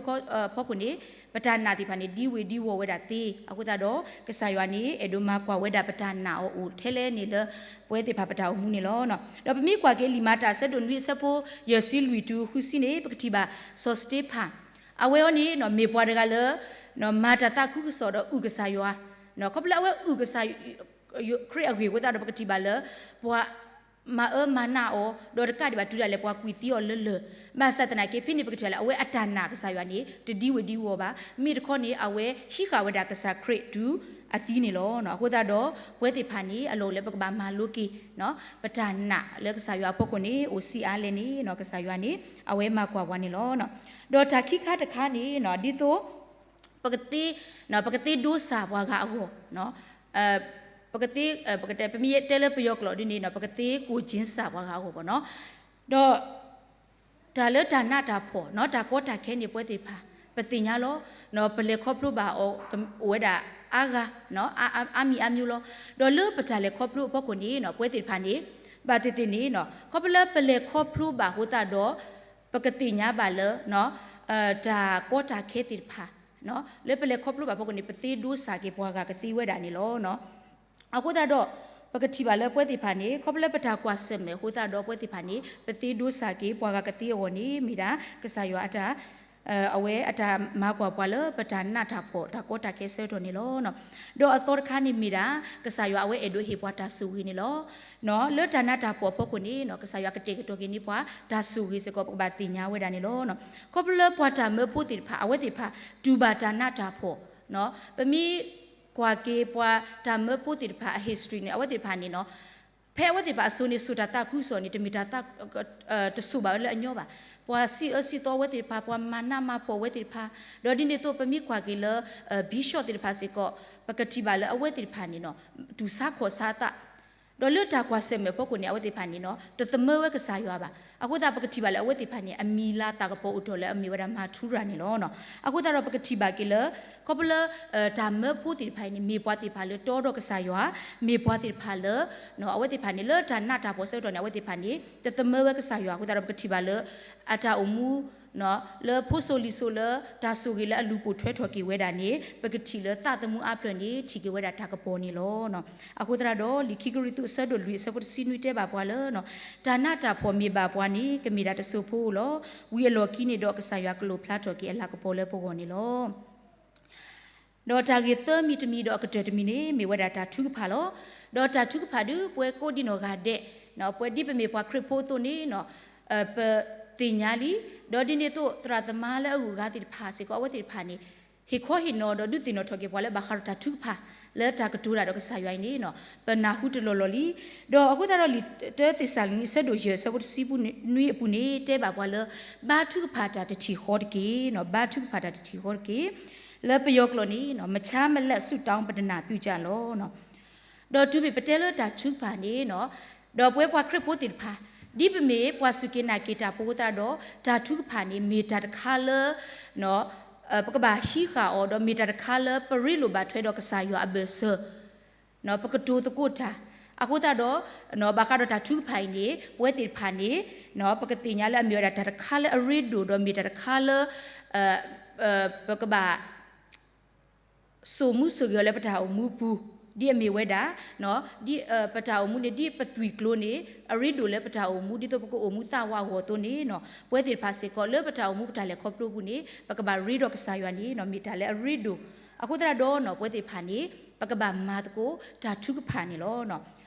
အဖီခိၣ်န့ၣ် ပတၢ်နာ်သ့ၣ်တဖၣ်န့ၣ် ဒံဝ့ၤဒံဝီၤဝဲဒၣ်သ့. အဃိသတးဒီး ကစၢ်ယွၤန့ၣ် အဲၣ်ဒိးမၤကွၢ်ဝဲဒၣ်ပတၢ်နာ်အီၤအိၣ်ထဲလဲၣ်န့ၣ်လၢ ပဝဲသ့ၣ်တဖၣ်ပတၢ်အိၣ်မူန့ၣ်လီၤ. ဒီးပမ့ၢ်ကွၢ်က့ၤလံာ်မၤတၢ်အဆၢဒိၣ်နွံအဆၢဖိ ယဲၢ်ဆံလွံၢ်တုၤဃုဆံန့ၣ် ပကထံၣ်ဘၣ်စီၤစတ့ဖၣ် အဝဲအံၤန့ၣ် မ့ၢ်ပှၤတဂၤလၢ မၤတၢ်သးခုကစီၣ်ဒီးအုၣ်ကစၢ်ယွၤ, ခီဖျိလၢအဝဲအုၣ်ကစၢ် ခရံာ်အဂ့ၢ်အဃိသတးဒီး ပကထံၣ်ဘၣ်လၢ ပှၤမၤအၢမၤနးအီၤ ဒီးတကးဒံးဘၣ်တုၤဒၣ်လဲာ်ပှၤကွံာ်သံအီၤလၢလၢၢ်, ဘၣ်ဆၣ်သနာ်က့ ဖဲန့ၣ်ပကထံၣ်ဘၣ်လၢ အဝဲအတၢ်နာ်ကစၢ်ယွၤန့ၣ် တဒံဝ့ၤဒံဝီၤဘၣ်. မ့ၢ်တခီန့ၣ် အဝဲဟံးဃာ်ဝဲဒၣ်ကစၢ်ခရံာ်တုၤအသံန့ၣ်လီၤ. အဃိသတးဒီး ပဝဲသ့ၣ်တဖၣ်န့ၣ် အလီၢ်အိၣ်လၢပကဘၣ်မၤလိက့ၤ ပတၢ်နာ်လၢကစၢ်ယွၤအဖီခိၣ်န့ၣ် အိၣ်စံးအါလဲၣ်န့ၣ် ကစၢ်ယွၤန့ၣ် အဝဲမၤကွၢ်ပှၤန့ၣ်လီၤ. ဒီးတၢ်ခံခါတခါန့ၣ် ဒ်သိး ပကသ့ ပကသ့ဒိစၢ်ပှၤဂၤအဂီၢ်, ပကသ့ ပကတဲ ပမ့ၢ်တဲလၢပယီၤကျိာ်ဒ်န့ၣ် ပကသ့ကိၣ်ကၠ့စၢ်ပှၤဂၤအဂီၢ်ဘၣ်နီၤ. ဒီး တၢ်လၢတၢ်နးတၢ်ဖှီၣ် တၢ်ကီတၢ်ခဲန့ၣ် ပဝဲသ့ၣ်တဖၣ် ပသ့ၣ်ညါလီၤ. ပလဲၤခီဖျိဘၣ်အီၤ အိၣ်ဝဲဒၣ်အါဂၤ အါမံၤအါမံၤလီၤ. ဒီးလၢပတၢ်လဲၤခီဖျိအဖီခိၣ်န့ၣ် ပဝဲသ့ၣ်တဖၣ်န့ၣ် ဘၣ်သ့ၣ်သ့ၣ်န့ၣ် ခီဖျိလၢပလဲၤခီဖျိဘၣ်အဃိသတးဒီး ပကသ့ၣ်ညါဘၣ်လၢ တၢ်ကီတၢ်ခဲသ့ၣ်တဖၣ် လၢပလဲၤခီဖျိဘၣ်အဖီခိၣ်န့ၣ် ပသ့ဒိစၢ်က့ၤပှၤဂၤကသ့ဝဲဒၣ်န့ၣ်လီၤ. အဃိသတးဒီး ပကထံၣ်ဘၣ်လၢပဝဲသ့ၣ်တဖၣ်န့ၣ် ခီဖျိလၢပတၢ်ကွၢ်ဆၢၣ်မဲာ်အဃိသတးဒီး ပဝဲသ့ၣ်တဖၣ်န့ၣ် ပသ့ဒိစၢ်က့ၤပှၤဂၤကသ့အဂီၢ်န့ၣ် မ့ၢ်ဒၣ် ကစၢ်ယွၤအတၢ် အဝဲအတၢ်မၤကွၢ်ပှၤလၢပတၢ်နးတၢ်ဖှီၣ် တၢ်ကီတၢ်ခဲအဆၢကတီၢ်န့ၣ်လီၤ. ဒီးအသီတခါန့ၣ်မ့ၢ်ဒၣ် ကစၢ်ယွၤအဝဲအဲၣ်ဒိးဟ့ၣ်ပှၤတၢ်ဆိၣ်ဂ့ၤန့ၣ်လီၤ. လၢတၢ်နးတၢ်ဖှီၣ်အဖီခိၣ်န့ၣ် ကစၢ်ယွၤကတဲာ်ကတီၤက့ၤန့ၢ်ပှၤတၢ်ဆိၣ်ဂ့ၤစ့ၢ်ကီး ပကဘၣ်သ့ၣ်ညါဝဲဒၣ်န့ၣ်လီၤ. ခီဖျိလၢပှၤတၢ်မၢဖိသ့ၣ်တဖၣ် အဝဲသ့ၣ်တဖၣ် တူၢ်ဘၣ်တၢ်နးတၢ်ဖှီၣ် ပမ့ၢ်ကွၢ်က့ၤပှၤတၢ်မၢဖိသ့ၣ်တဖၣ်အ history န့ၣ် အဝဲသ့ၣ်တဖၣ်န့ၣ် ဖဲအဝဲသ့ၣ်တဖၣ်အစိၤန့ၣ် စိာ်တၢ်သးခုကစီၣ်န့ၣ် တမ့ၢ်တၢ် တစိာ်ဘၣ်ဝဲလၢအညီဘၣ်. ပှၤစံးအၢစံးသီအဝဲသ့ၣ်တဖၣ် ပှၤမၤနးမၤဖှီၣ်အဝဲသ့ၣ်တဖၣ် ဒီးဒ်န့ၣ်အသိး ပမ့ၢ်ကွၢ်က့ၤလၢ bishop သ့ၣ်တဖၣ်စ့ၢ်ကီး ပကထံၣ်ဘၣ်လၢအဝဲသ့ၣ်တဖၣ်န့ၣ် တူၢ်ဆါခီၣ်ဆါအသး ဒီးလၢတၢ်ကွၢ်ဆၢၣ်မဲာ်အဖီခိၣ်န့ၣ် အဝဲသ့ၣ်တဖၣ်န့ၣ် တသမၢဝဲကစၢ်ယွၤဘၣ်. အဃိသတး ပကထံၣ်ဘၣ်လၢအဝဲသ့ၣ်တဖၣ်န့ၣ် အမံၤလၤသးကပီၤအိၣ်ထီၣ်လၢအမ့ၢ်ဝဲဒၣ် မၤထူရၤ န့ၣ်လီၤ. အဃိသတးဒီး ပကထံၣ်ဘၣ်က့ၤလၢ ခီဖျိလၢ တၢ်မၢဖိသ့ၣ်တဖၣ်အံၤန့ၣ် မ့ၢ်ပှၤသ့ၣ်တဖၣ်လၢတီဒီးကစၢ်ယွၤ, မ့ၢ်ပှၤသ့ၣ်တဖၣ်လၢ အဝဲသ့ၣ်တဖၣ်န့ၣ် လၢတၢ်နးတၢ်ဖှီၣ်အဆၢကတီၢ်န့ၣ် အဝဲသ့ၣ်တဖၣ်န့ၣ် တသမၢဝဲကစၢ်ယွၤအဃိသတးဒီး ပကထံၣ်ဘၣ်လၢ အတၢ်အိၣ်မူ လၢဖိစိၤလံၤစိၤလၢတၢ်ဆိၣ်ဂ့ၤလၢအလူၤပိာ်ထွဲထီၣ်က့ၤဝဲဒၣ်န့ၣ် ပကထံၣ်လၢသးသမူအါဖျၢၣ်န့ၣ် ထံၣ်က့ၤဝဲဒၣ်တၢ်ကပီၤန့ၣ်လီၤ. အဃိသတးဒီး လံာ်ခံကရံၣ်သူးအဆၢဒိၣ်လွံၢ်အဆၢဖိတဆံနွံတဲဘၣ်ပှၤလၢ တၢ်နးတၢ်ဖှီၣ်မ့ၢ်ဘၣ်ပှၤန့ၣ် ကမ့ၢ်ဒၣ်တစိၢ်ဖိဧိၤလီၤ. ဝံၤအလီၢ်ခံန့ၣ်ဒီး ကစၢ်ယွၤကလူၤဖျါထီၣ်က့ၤအလၤကပီၤလၢပဂီၢ်န့ၣ်လီၤ. ဒီးတၢ်ဂ့ၢ်သၢမံၤတမံၤဒီးအကတၢၢ်တမံၤန့ၣ် မ့ၢ်ဝဲဒၣ်တၢ်ထုကဖၣ်လီၤ. ဒီးတၢ်ထုကဖၣ်ဒုး ပှၤကိးဒံနီၢ်ဂၤဒဲး, ပှၤဒ်ပမ့ၢ်ပှၤခရံာ်ဖိအသိးန့ၣ် ပသ့ၣ်ညါလံ. ဒီးဒ်န့ၣ်အသိး သရၣ်သမါလၢအဂုၤအဂၤသ့ၣ်တဖၣ်စ့ၢ်ကီး အဝဲသ့ၣ်တဖၣ်န့ၣ် ဟ့ၣ်ခီဟ့ၣ်နီၤဒီးဒုးသ့ၣ်နီၣ်ထီၣ်က့ၤပှၤလၢဘၣ်ဃးဒီးတၢ်ထုကဖၣ် လၢတၢ်ကတိၤတၢ်ဒီးကစၢ်ယွၤအံၤန့ၣ် ပနၢ်ဟူတလီၢ်လီၢ်လံ. ဒီးအဃိသတးဒီး လံာ်တၢသ့းစၤလနံ အဆၢဒိၣ်ယဲၢ် အဆၢဖိတဆံနွံအပူၤန့ၣ် တဲဘၣ်ပှၤလၢ ဘါထုကဖၣ်တၢ်တထံၣ်ဃီတက့ၢ်, ဘါထုကဖၣ်တၢ်တထံၣ်ဃီတက့ၢ်. လၢပယီၤကျိာ်န့ၣ် မဆါမလဲၣ်ဆူၣ်တောင်းပတနၢ်ပျုးကြလီၤ. ဒီးတုၤမ့ၢ်ပတဲလၢတၢ်ထုကဖၣ်န့ၣ် ဒီးပဝဲပှၤခရံာ်ဖိသ့ၣ်တဖၣ် ဒ်ပမ့ၢ်ပှၤစူၢ်က့ၤနာ်က့ၤတၢ်ဖိအဃိသတးဒီး တၢ်ထုကဖၣ်န့ၣ် မ့ၢ်တၢ်တခါလၢ ပကဘၣ်ဟံးဃာ်အီၤ ဒီးမ့ၢ်တၢ်တခါလၢပရ့လိာ်ဘၣ်ထွဲဒီးကစၢ်ယွၤအဘၢၣ်စၢၤ ပကတိၤသကိးတၢ်. အဃိသတးဒီး ဘၣ်ဃးဒီးတၢ်ထုကဖၣ်အံၤန့ၣ် ပဝဲသ့ၣ်တဖၣ်န့ၣ် ပကသ့ၣ်ညါလၢအမ့ၢ်ဝဲဒၣ်တၢ်တခါလၢအရ့ဒိၣ် ဒီးမ့ၢ်တၢ်တခါလၢ ပကဘၣ် စိာ်မူစိာ်ဂဲၤအီၤလၢပတၢ်အိၣ်မူပူၤ ဒ်အမ့ၢ်ဝဲဒၣ် ဒ်ပတၢ်အိၣ်မူန့ၣ် ဒ်ပသွံၣ်ကျိၤန့ၣ် အရ့ဒိၣ်လၢပတၢ်အိၣ်မူ ဒ်သိးပကအိၣ်မူသးဝးအဂီၢ်အသိးန့ၣ် ပဝဲသ့ၣ်တဖၣ်စ့ၢ်ကီး လၢပတၢ်အိၣ်မူပတၢ်လဲၤခီဖျိပူၤန့ၣ် ပကဘၣ်ရ့ဒီးကစၢ်ယွၤန့ၣ် မ့ၢ်တၢ်လၢအရ့ဒိၣ်. အဃိသတးဒီး ပဝဲသ့ၣ်တဖၣ်န့ၣ် ပကဘၣ်မၤသကိးတၢ်ထုကဖၣ်န့ၣ်လီၤ.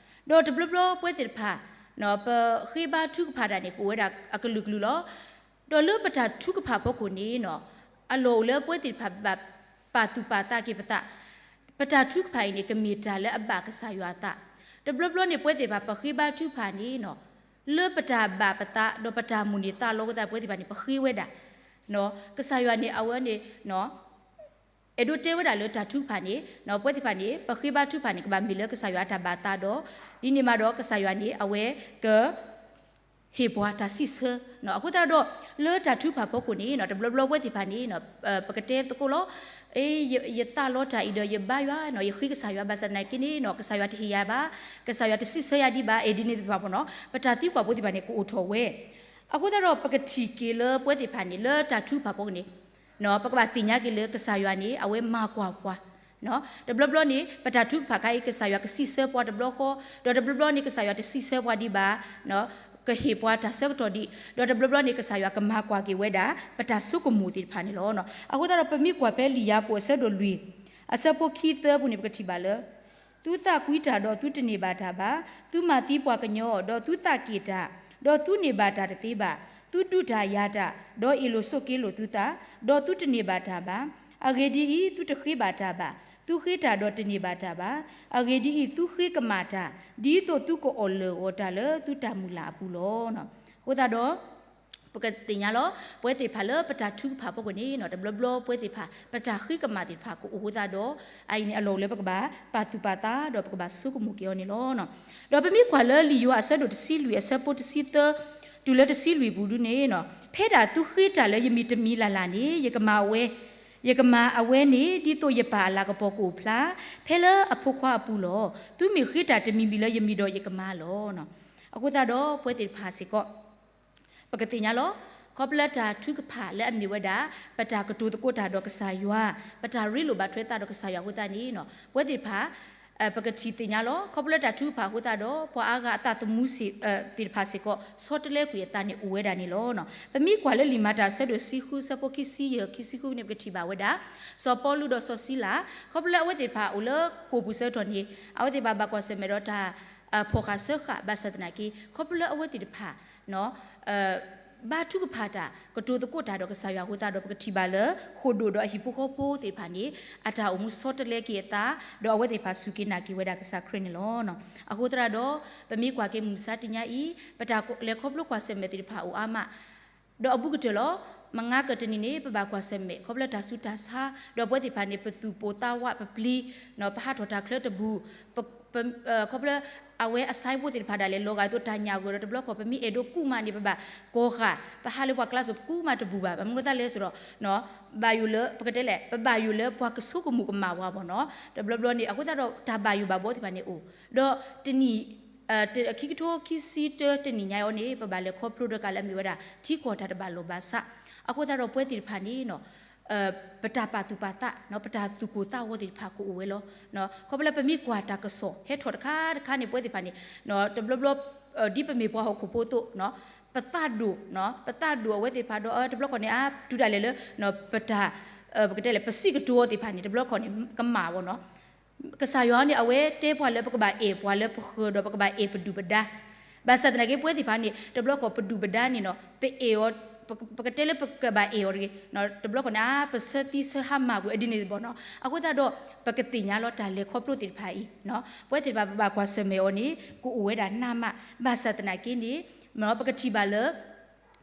ဒီးတဘျီဘျီပဝဲသ့ၣ်တဖၣ် ပဃ့ဘါထုကဖၣ်တၢ်န့ၣ် ကအိၣ်ဝဲဒၣ်အကလုာ်ကလုာ်လီၤ. ဒီးလၢပတၢ်ထုကဖၣ်ဖီခိၣ်န့ၣ် အလီၢ်အိၣ်လၢပဝဲသ့ၣ်တဖၣ်ဘၣ်ပာ်သူၣ်ပာ်သးက့ၤပသး, ပတၢ်ထုကဖၣ်အံၤန့ၣ် ကမ့ၢ်တၢ်လၢအဘၣ်ကစၢ်ယွၤအသး. တဘျီဘျီန့ၣ် ပဝဲသ့ၣ်တဖၣ် ပဃ့ဘါထုကဖၣ်န့ၣ် လၢပတၢ်ဘၣ်ပသး ဒီးပတၢ်မိၣ်န့ၢ်သးလီအဃိသတး ပဝဲသ့ၣ်တဖၣ်န့ၣ် ပဃ့ဝဲဒၣ် ကစၢ်ယွၤန့ၣ် အဝဲန့ၣ် အဲၣ်ဒိးတဲဝဲဒၣ်လၢတၢ်ထုကဖၣ်န့ၣ် ပဝဲသ့ၣ်တဖၣ်န့ၣ် ပဃ့ဘါထုကဖၣ်န့ၣ် ကဘၣ်မ့ၢ်လၢကစၢ်ယွၤအတၢ်ဘၣ်သးဒီး ဒ်န့ၣ်မးဒီးကစၢ်ယွၤန့ၣ် အဝဲက ဟ့ၣ်ပှၤတၢ်စံးဆၢ. အဃိသတးဒီး လၢတၢ်ထုကဖၣ်ဖီခိၣ်န့ၣ် တဘျီဘျီပဝဲသ့ၣ်တဖၣ်န့ၣ် ပကတဲသကိးလီၤ. ယသးလီတၢ်အံၤဒီးယဘါယွၤ ယဃ့ကစၢ်ယွၤဘၣ်ဆၣ်သနာ်က့န့ၣ် ကစၢ်ယွၤတဟ့ၣ်ယၤဘၣ်, ကစၢ်ယွၤတစံးဆၢယၤဒံးဘၣ် အဲၣ်ဒ်န့ၣ်သ့ၣ်တဖၣ် ပတၢ်သံကွၢ်ဖိသ့ၣ်တဖၣ်န့ၣ် ကအိၣ်ထီၣ်ဝဲ. အဃိသတးဒီး ပကထံၣ်က့ၤလၢပဝဲသ့ၣ်တဖၣ်န့ၣ် လၢတၢ်ထုကဖၣ်ဖီခိၣ်န့ၣ် ပကဘၣ်သ့ၣ်ညါက့ၤလၢကစၢ်ယွၤန့ၣ် အဝဲမၤကွၢ်ပှၤ တဘျီဘျီန့ၣ် ပတၢ်ထုကဖၣ်ခါအံၤ ကစၢ်ယွၤကစံးဆၢပှၤတဘျီဃီ, ဒီးတဘျီဘျီန့ၣ် ကစၢ်ယွၤတစံးဆၢပှၤဒံးဘၣ်, ကဟ့ၣ်ပှၤတၢ်ဆၢကတီၢ်ဒံး, ဒီးတဘျီဘျီန့ၣ် ကစၢ်ယွၤကမၤကွၢ်က့ၤဝဲဒၣ် ပတၢ်ဆိကမိၣ်သ့ၣ်တဖၣ်န့ၣ်လီၤ. အဃိသတးဒီး ပမ့ၢ်ကွၢ်ဖဲလံာ်ယၤကိာ်အဆၢဒိၣ်လွံၢ် အဆၢဖိခံသၢပူၤန့ၣ် ပကထံၣ်ဘၣ်လၢ သုသးကွံတၢ်ဒီးသုတန့ၢ်ဘၣ်တၢ်ဘၣ်, သုမၤသံပှၤကညီဒီးသုသးက့ၣ်တၢ်, ဒီးသုန့ၢ်ဘၣ်တၢ်တသ့ဘၣ်, သုဒုးတၢ်ယၤတၢ်, ဒီးအ့ၣ်လိာ်ဆိးက့လိာ်သုသး, ဒီးသုတန့ၢ်ဘၣ်တၢ်ဘၣ်. အဂ့ၢ်ဒ်အံၤ, သုတဃ့ဘၣ်တၢ်ဘၣ်, သုဃ့တၢ်ဒီးတန့ၢ်ဘၣ်တၢ်ဘၣ်. အဂ့ၢ်ဒ်အံၤ, သုဃ့ကမၣ်တၢ်, ဒ်သိးသုကအီၣ်လၢာ်ဂီၤတၢ်လၢသုတၢ်မုၢ်လၢ်အပူၤလီၤ. အဃိသတးဒီး ပကသ့ၣ်ညါလီၤ, ပဝဲသ့ၣ်တဖၣ်လၢပတၢ်ထုကဖၣ်ဖီခိၣ်န့ၣ် တဘျီဘျီပဝဲသ့ၣ်တဖၣ် ပတၢ်ဃ့ကမၣ်သ့ၣ်တဖၣ်ကအိၣ်အဃိသတးဒီး အအံၤန့ၣ်အလီၢ်အိၣ်လၢပကဘၣ်ပာ်သူၣ်ပာ်သး ဒီးပကဘၣ်ဆိကမိၣ်က့ၤအီၤန့ၣ်လီၤ. ဒီးပမ့ၢ်ကွၢ်လၢလံာ်ယိၤဟၣ်အဆၢဒိၣ်တဆံလွံၢ်အဆၢဖိတဆံသၢ တုၤလၢတဆံလွံၢ်ပူၤဒုန့ၣ်, ဖဲဒၣ်သုဃ့တၢ်လၢယမံၤတမံၤလၢ်လၢ်န့ၣ်, ယကမၤအဝဲ, ယကမၤအဝဲန့ၣ် ဒ်သိးယပၢ်အလၤကပီၤကအိၣ်ဖျါ ဖဲလၢအဖိခွါအပူၤလီၤ. သုမ့ၢ်ဃ့တၢ်တမံၤမံၤလၢယမံၤဒီး ယကမၤလီၤ. အဃိသတးဒီး ပဝဲသ့ၣ်တဖၣ်စ့ၢ်ကီး ပကသ့ၣ်ညါလီၤ. ခီဖျိလၢတၢ်ထုကဖၣ်လၢအမ့ၢ်ဝဲဒၣ် ပတၢ်ကတိၤသကိးတၢ်ဒီးကစၢ်ယွၤ, ပတၢ်ရ့လိာ်ဘၣ်ထွဲသးဒီးကစၢ်ယွၤအဃိသတးန့ၣ်, ပဝဲသ့ၣ်တဖၣ် ပကထံၣ်သ့ၣ်ညါလီၤ. ခီဖျိလၢတၢ်ထုကဖၣ်အဃိသတးဒီး ပှၤအါဂၤအသးသမူသ့ၣ်တဖၣ်စ့ၢ်ကီး ဆီတလဲကွံာ်အသးန့ၣ်အိၣ်ဝဲဒၣ်န့ၣ်လီၤ. ပမ့ၢ်ကွၢ်လၢလံာ်မၤတၢ်အဆၢဒိၣ်တဆံဃု အဆၢဖိခံဆံယဲၢ် ခံဆံဃုန့ၣ် ပကထံၣ်ဘၣ်ဝဲဒၣ် စီၤပီလူးဒီးစီၤစံလၤ, ခီဖျိလၢအဝဲသ့ၣ်တဖၣ်အိၣ်လၢဃိာ်ပူၤဆၢကတီၢ်န့ၣ် အဝဲသ့ၣ်တဖၣ်ဘၣ်ကွၢ်ဆၢၣ်မဲာ်ဒီးတၢ် ဖီၣ်ဃာ်စၢဃာ် ဘၣ်ဆၣ်သနာ်က့ ခီဖျိလၢအဝဲသ့ၣ်တဖၣ် ဘါထုကဖၣ်တၢ် ကတိၤသကိးတၢ်ဒီးကစၢ်ယွၤအဃိသတးဒီး ပကထံၣ်ဘၣ်လၢ ဃိာ်ဒိၣ်ဒီးအဟံၣ်ဖိဃီဖိသ့ၣ်တဖၣ်န့ၣ် အတၢ်အိၣ်မူဆီတလဲက့ၤအသး ဒီးအဝဲသ့ၣ်တဖၣ်စူၢ်က့ၤနာ်က့ၤဝဲဒၣ်ကစၢ်ခရံာ်န့ၣ်လီၤ. အဃိသတးဒီး ပမ့ၢ်ကွၢ်က့ၤမုၢ်မဆါတနံၤအံၤ ပတၢ်လဲၤခီဖျိကွၢ်ဆၢၣ်မဲာ်သ့ၣ်တဖၣ်အိၣ်အါမး ဒီးအဘူးကတၢၢ်လီၤ. မငါကတနံၤန့ၣ် ပဘၣ်ကွၢ်ဆၢၣ်မဲာ် ခီဖျိလၢတၢ်ဆူးတၢ်ဆါ ဒီးပဝဲသ့ၣ်တဖၣ်န့ၣ် ပသူၣ်ပိၢ်သးဝးပပျံၤ ပဟးထီၣ်တၢ်ချၢတဘူၣ် ခီဖျိ အဝဲအ sign board သ့ၣ်တဖၣ်ဒၣ်လဲာ် လီၤဂာ်သိးတၢ်ညၣ်ဂိၢ်ဒီး တဘျီခီၣ် ပမ့ၢ်အဲၣ်ဒိးကူးမးန့ၣ် ပဘၣ်ကိးဃာ် ပဟးလၢပှၤကျါစိၤ ပကူးမးတဘူၣ်ဘၣ်. ဘၣ်မနုၤအဃိသတးလဲၣ်ဆိုတော့ ဘၣ်ယိၣ်လၢ ပကတဲလဲၣ် ပဘၣ်ယိၣ်လၢပှၤကဆိကမိၣ်ကမၣ်ပှၤဘၣ်နီၤ တဘျီဘျီန့ၣ် အဃိသတးဒီး တၢ်ဘၣ်ယိၣ်ဘၣ်ဘီသ့ၣ်တဖၣ်န့ၣ်အိၣ် ဒီးတနံၣ် ခံကထိခံဆံတၢတနံၣ်ညါအံၤန့ၣ် ပဘၣ်လဲၤခီဖျိဒီးကးလၢအမ့ၢ်ဝဲဒၣ် ထံကီၢ်တၢ်တဘၣ်လိာ်ဘၣ်စး အဃိသတးဒီးပဝဲသ့ၣ်တဖၣ်န့ၣ် ပတၢ်ပာ်သူၣ်ပာ်သး ပတၢ်သူၣ်ကိၢ်သးဂီၤသ့ၣ်တဖၣ်ကအိၣ်ဝဲလီၤ. ခီဖျိလၢပမ့ၢ်ကွၢ်တၢ်ကစီၣ် ဟဲထီၣ်တခါတခါန့ၣ် ပဝဲသ့ၣ်တဖၣ်န့ၣ် တဘျီဘျီ ဒ်ပမ့ၢ်ပှၤဟီၣ်ခိၣ်ဖိအသိး ပသးဒိၣ် ပသးဒိၣ်အဝဲသ့ၣ်တဖၣ်ဒီး တဘျီခီၣ်န့ၣ် အါ တုၤဒၣ်လဲာ်လၢ ပတၢ် ပကတဲလဲၣ် ပစံးကတိၤအီၤသ့ၣ်တဖၣ်န့ၣ် တဘျီခီၣ်န့ၣ် ကမၣ်ဝဲနီၤ ကစၢ်ယွၤန့ၣ် အဝဲတဲပှၤလၢပကဘၣ်အဲၣ်ပှၤလၢပဃၢၤဒီးပကဘၣ်အဲၣ်ပဒုၣ်ပဒါ ဘၣ်ဆၣ်သနာ်က့ ပဝဲသ့ၣ်တဖၣ်န့ၣ် တဘျီခီၣ်ပဒုၣ်ပဒါန့ၣ်နီၤ ပအဲၣ်အီၤ ပကတဲလၢပကဘၣ်အဲၣ်အီၤတဂ့ၤ တဘျီခီၣ်န့ၣ် အါ ပဆၢသံဆၢဟါမၢ်ကွံာ်အဒ်န့ၣ်ဘၣ်နီၤ အဃိသတးဒီး ပကသ့ၣ်ညါလီၤတၢ်လဲၤခီဖျိသ့ၣ်တဖၣ်အံၤ ပဝဲသ့ၣ်တဖၣ်ပဘၣ်ကွၢ်ဆၢၣ်မဲာ်အီၤန့ၣ် ကအိၣ်ဝဲဒၣ်နးမး ဘၣ်ဆၣ်သနာ်က့န့ၣ် ပကထံၣ်ဘၣ်လၢ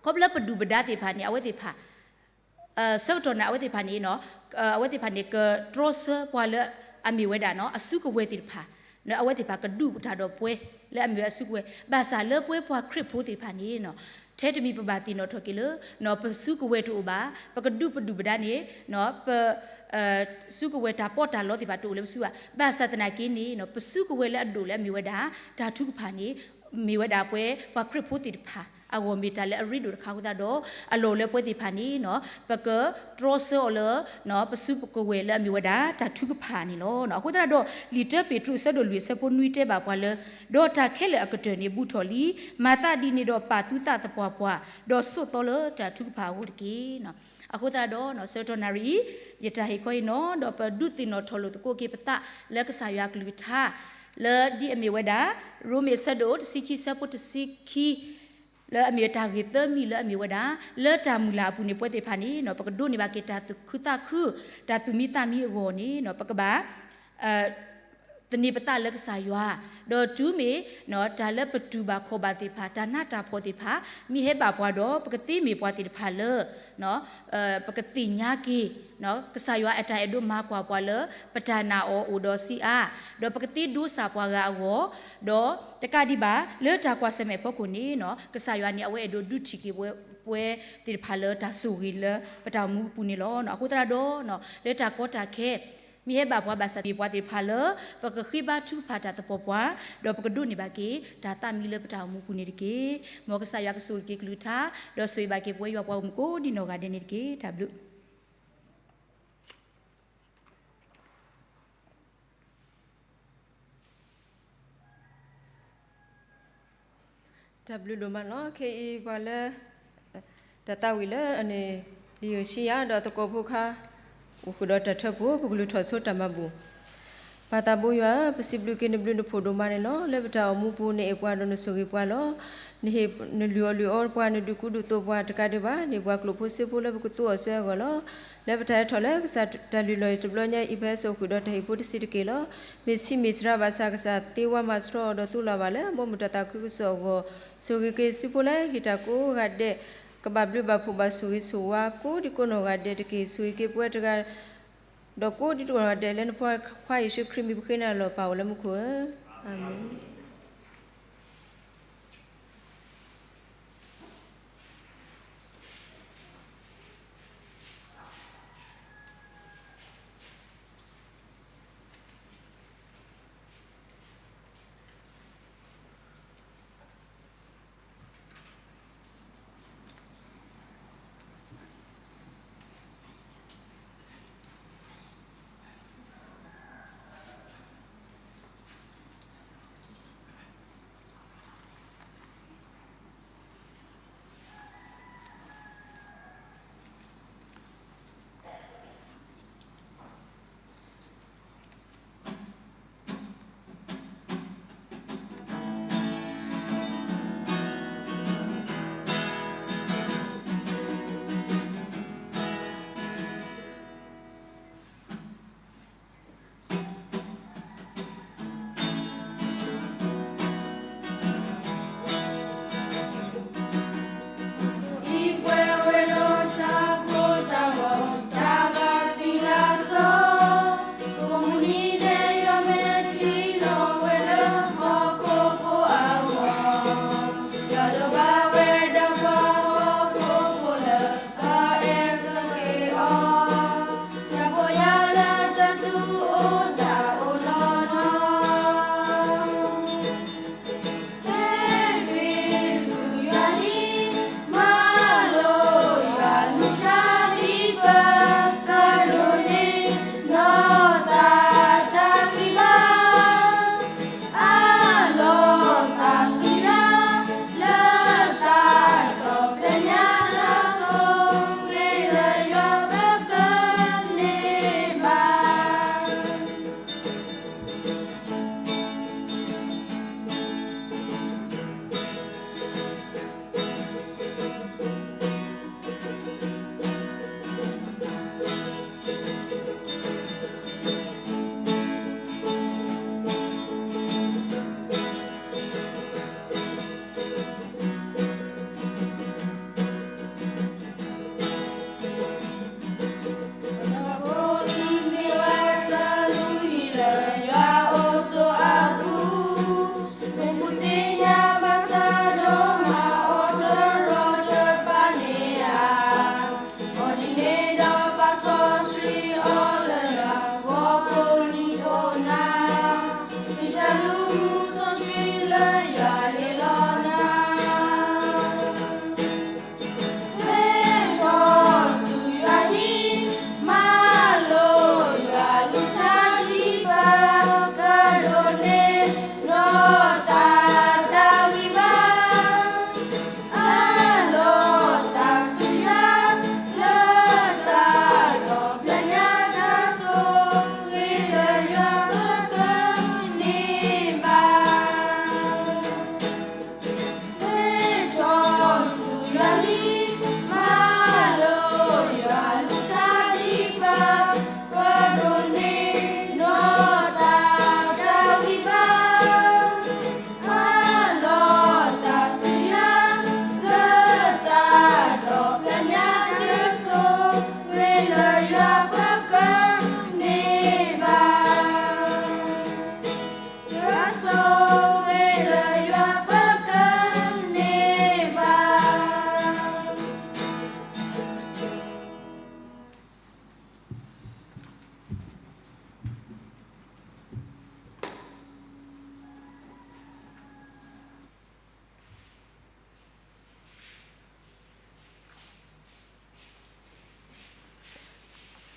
ခီဖျိလၢပဒုၣ်ပဒါသ့ၣ်တဖၣ်န့ၣ် အဝဲသ့ၣ်တဖၣ် ဆၢကတီၢ်န့ၣ် အဝဲသ့ၣ်တဖၣ်န့ၣ် အဝဲသ့ၣ်တဖၣ်န့ၣ် ကတြီဆၢပှၤလၢအမ့ၢ်ဝဲဒၣ်နီၤ အစုကဝဲၤသ့ၣ်တဖၣ် အဝဲသ့ၣ်တဖၣ်ကဒုးတၢ်ဒီးပှၤလၢအမ့ၢ်ဝဲအစုကဝဲၤ ဘၣ်ဆၣ်လၢပဝဲပှၤခရံာ်ဖိသ့ၣ်တဖၣ်န့ၣ် ထဲတမံၤပဘၣ်သ့ၣ်နီၣ်ထီၣ်က့ၤလၢ ပစုကဝဲၤတအိၣ်ဘၣ် ပကဒုးပဒုၣ်ပဒါန့ၣ် ပ စုကဝဲၤတၢ်ပီးတၢ်လီသ့ၣ်တဖၣ်တအိၣ်လၢပစုဘၣ် ဘၣ်ဆၣ်သနာ်က့န့ၣ် ပစုကဝဲၤလၢအဒိၣ်လၢအမ့ၢ်ဝဲဒၣ် တၢ်ထုကဖၣ်န့ၣ် မ့ၢ်ဝဲဒၣ်ပဝဲပှၤခရံာ်ဖိသ့ၣ်တဖၣ် အဂီၢ်မ့ၢ်တၢ်လၢအရ့ဒိၣ်တခါအဃိသတးဒီး အလီၢ်လၢပဝဲသ့ၣ်တဖၣ်န့ၣ် ပကတြီဆၢအီၤလၢ ပစုကဝဲၤလၢအမ့ၢ်ဝဲဒၣ်တၢ်ထုကဖၣ်န့ၣ်လီၤ. အဃိသတးဒီး လံာ်တၢပ့းတရူးအဆၢဒိၣ်လွံၢ်အဆၢဖိနွံတဲဘၣ်ပှၤလၢ ဒီးတၢ်ခဲလၢာ်အကတၢၢ်န့ၣ်ဘူးထီၣ်လံ, မၤသးဒ်န့ၣ်ဒီးပာ်သုသးသပှၢ်ပှၢ်, ဒီးဆိးသီလၢတၢ်ထုကဖၣ်အဂီၢ်တက့ၢ်. အဃိသတးဒီး ဆၢကတီၢ်နၣ်ရံၣ်အံၤ ယတၢ်ဟ့ၣ်ခီအံၤနီၤ ဒီးပဒုးသ့ၣ်နီၣ်ထီၣ်လိာ်သကိးက့ၤပသးလၢကစၢ်ယွၤအကလုၢ်ကထါ လၢဒ်အမ့ၢ်ဝဲဒၣ် ရိမ့ၤအဆၢဒိၣ်တဆံခံအဆၢဖိတဆံခံ လၢအမ့ၢ်ဝဲတၢ်ဂ့ၢ်သၢမံၤလၢအမ့ၢ်ဝဲဒၣ် လၢတၢ်မုၢ်လၢ်အပူၤန့ၣ် ပဝဲသ့ၣ်တဖၣ်န့ၣ် ပကဒိးန့ၢ်ဘၣ်က့ၤတၢ်သူၣ်ခုသးခု တၢ်သူၣ်မံသးမံအဂီၢ်န့ၣ် ပကဘၣ် သန့ၤပသးလၢကစၢ်ယွၤ, ဒီးတုၤမ့ၢ် တၢ်လၢပတူၢ်ဘၣ်ခီၣ်ဘၣ်သ့ၣ်တဖၣ် တၢ်နးတၢ်ဖှီၣ်သ့ၣ်တဖၣ် မ့ၢ်ဟဲဘၣ်ပှၤဒီး ပကသ့မ့ၢ်ပှၤသ့ၣ်တဖၣ်လၢ ပကသ့ၣ်ညါက့ၤ ကစၢ်ယွၤအတၢ်အဲၣ်ဒိးမၤကွၢ်ပှၤလၢ ပတၢ်နာ်အီၤအိၣ်ဒီးစ့အါ, ဒီးပကသ့ဒိစၢ်ပှၤဂၤအဂီၢ်, ဒီးတကးဒံးဘၣ် လၢတၢ်ကွၢ်ဆၢၣ်မဲာ်ဖီခိၣ်န့ၣ် ကစၢ်ယွၤန့ၣ် အဝဲအဲၣ်ဒိးဒုးထံၣ်က့ၤပဝဲ ပဝဲသ့ၣ်တဖၣ်လၢတၢ်ဆိၣ်ဂ့ၤလၢပတၢ်အိၣ်မူအပူၤန့ၣ်လီၤ. အဃိသတးဒီး လၢတၢ်ကီတၢ်ခဲ မ့ၢ်ဟဲဘၣ်ပှၤဘၣ်ဆၣ်မ့ၢ်ပှၤသ့ၣ်တဖၣ်လၢ ပကဃ့ဘါထုကဖၣ်တၢ်သပှၢ်ပှၢ်, ဒီးပကဒိးန့ၢ်ဘၣ်က့ၤ တၢ်သးမံလၢပတၢ်အိၣ်မူပူၤန့ၣ်တက့ၢ်. မ်ကစၢ်ယွၤကဆိၣ်ဂ့ၤက့ၤကလုၢ်ကထါ, ဒီးဆိၣ်ဂ့ၤဘၣ်က့ၤပဝဲယွၤပှၤဂီၢ်မုၢ်ကိးဒံနီၢ်ဂၤဒဲးန့ၣ်တက့ၢ်. တၢ်ဘျုး တၢ်ဘျုးဒိၣ်မးလီၤ. ခဲအံၤပှၤလၢ တၢ်သးဝံၣ်လၢအန့ၣ် လံာ်ယိၤၡံယၤဒီးသကိးဖိခါ အိၣ်ဃုာ်ဒီးတၢ်ထၢဖှိၣ် ပကလုၢ်ထီၣ်ဆိတၢ်မၤဘူၣ်. ပၢ်သးဘိယွၤဧၢ, ပစံးဘျုးက့ၤနဘျုးနဖှိၣ်ဒိၣ်မးန့ၣ်လီၤ. လၢပတၢ်အိၣ်မူပူၤ နအဲၣ်ပှၤဒီးနဆိၣ်ဂ့ၤပှၤလီၤ. နဟ့ၣ်နလုၢ်အီၣ်လုၢ်အီပှၤ နဒုးကူဒုးသိးပှၤတကးဒံးဘၣ် နဟ့ၣ်ပှၤကျိာ်ဖိစ့ဖိလၢပကသူအီၤစွဲအဂီၢ်လီၤ. လၢပတၢ်ဟဲထီၣ်လၢကစၢ်တၢ်လုၢ်လီၢ်အံၤတဘျီညါအံၤ ပဟဲစိာ်ဃုာ်ဒီးတၢ်ဟ့ၣ်ဖိတဆံးတက့ၢ်လီၤ. မ့ၢ်ဆံးမ့ၢ်စှၤဘၣ်ဆၣ် ကစၢ်သ့ဝါမၤစရီအီၤဒီးသူလီၤဘၣ်လၢ ဘီမုၢ်တၢ်သးခုကစီၣ်အဂီၢ်, ဆိၣ်ဂ့ၤက့ၤစုဖိလၢဟ့ၣ်တၢ်ကိးဂၤဒဲး ကဘၣ်ဘျုးဘၣ်ဖှိၣ်ဘၣ်ဆိၣ်ဂ့ၤဆိၣ်ဝါကိးဒံကိးနီၢ်ဂၤဒဲးတက့ၢ်. ဆိၣ်ဂ့ၤက့ၤပဝဲတဂၤ ဒီးကိးဒံကိးနီၢ်ဂၤဒဲးလၢနဖိခွါယ့ၣ်ၡူးခရံာ်မံၤပဃ့နၤလီၤပၢ်အိၣ်လၢမူခိၣ်ဧၢ, အၤမ့ၣ်.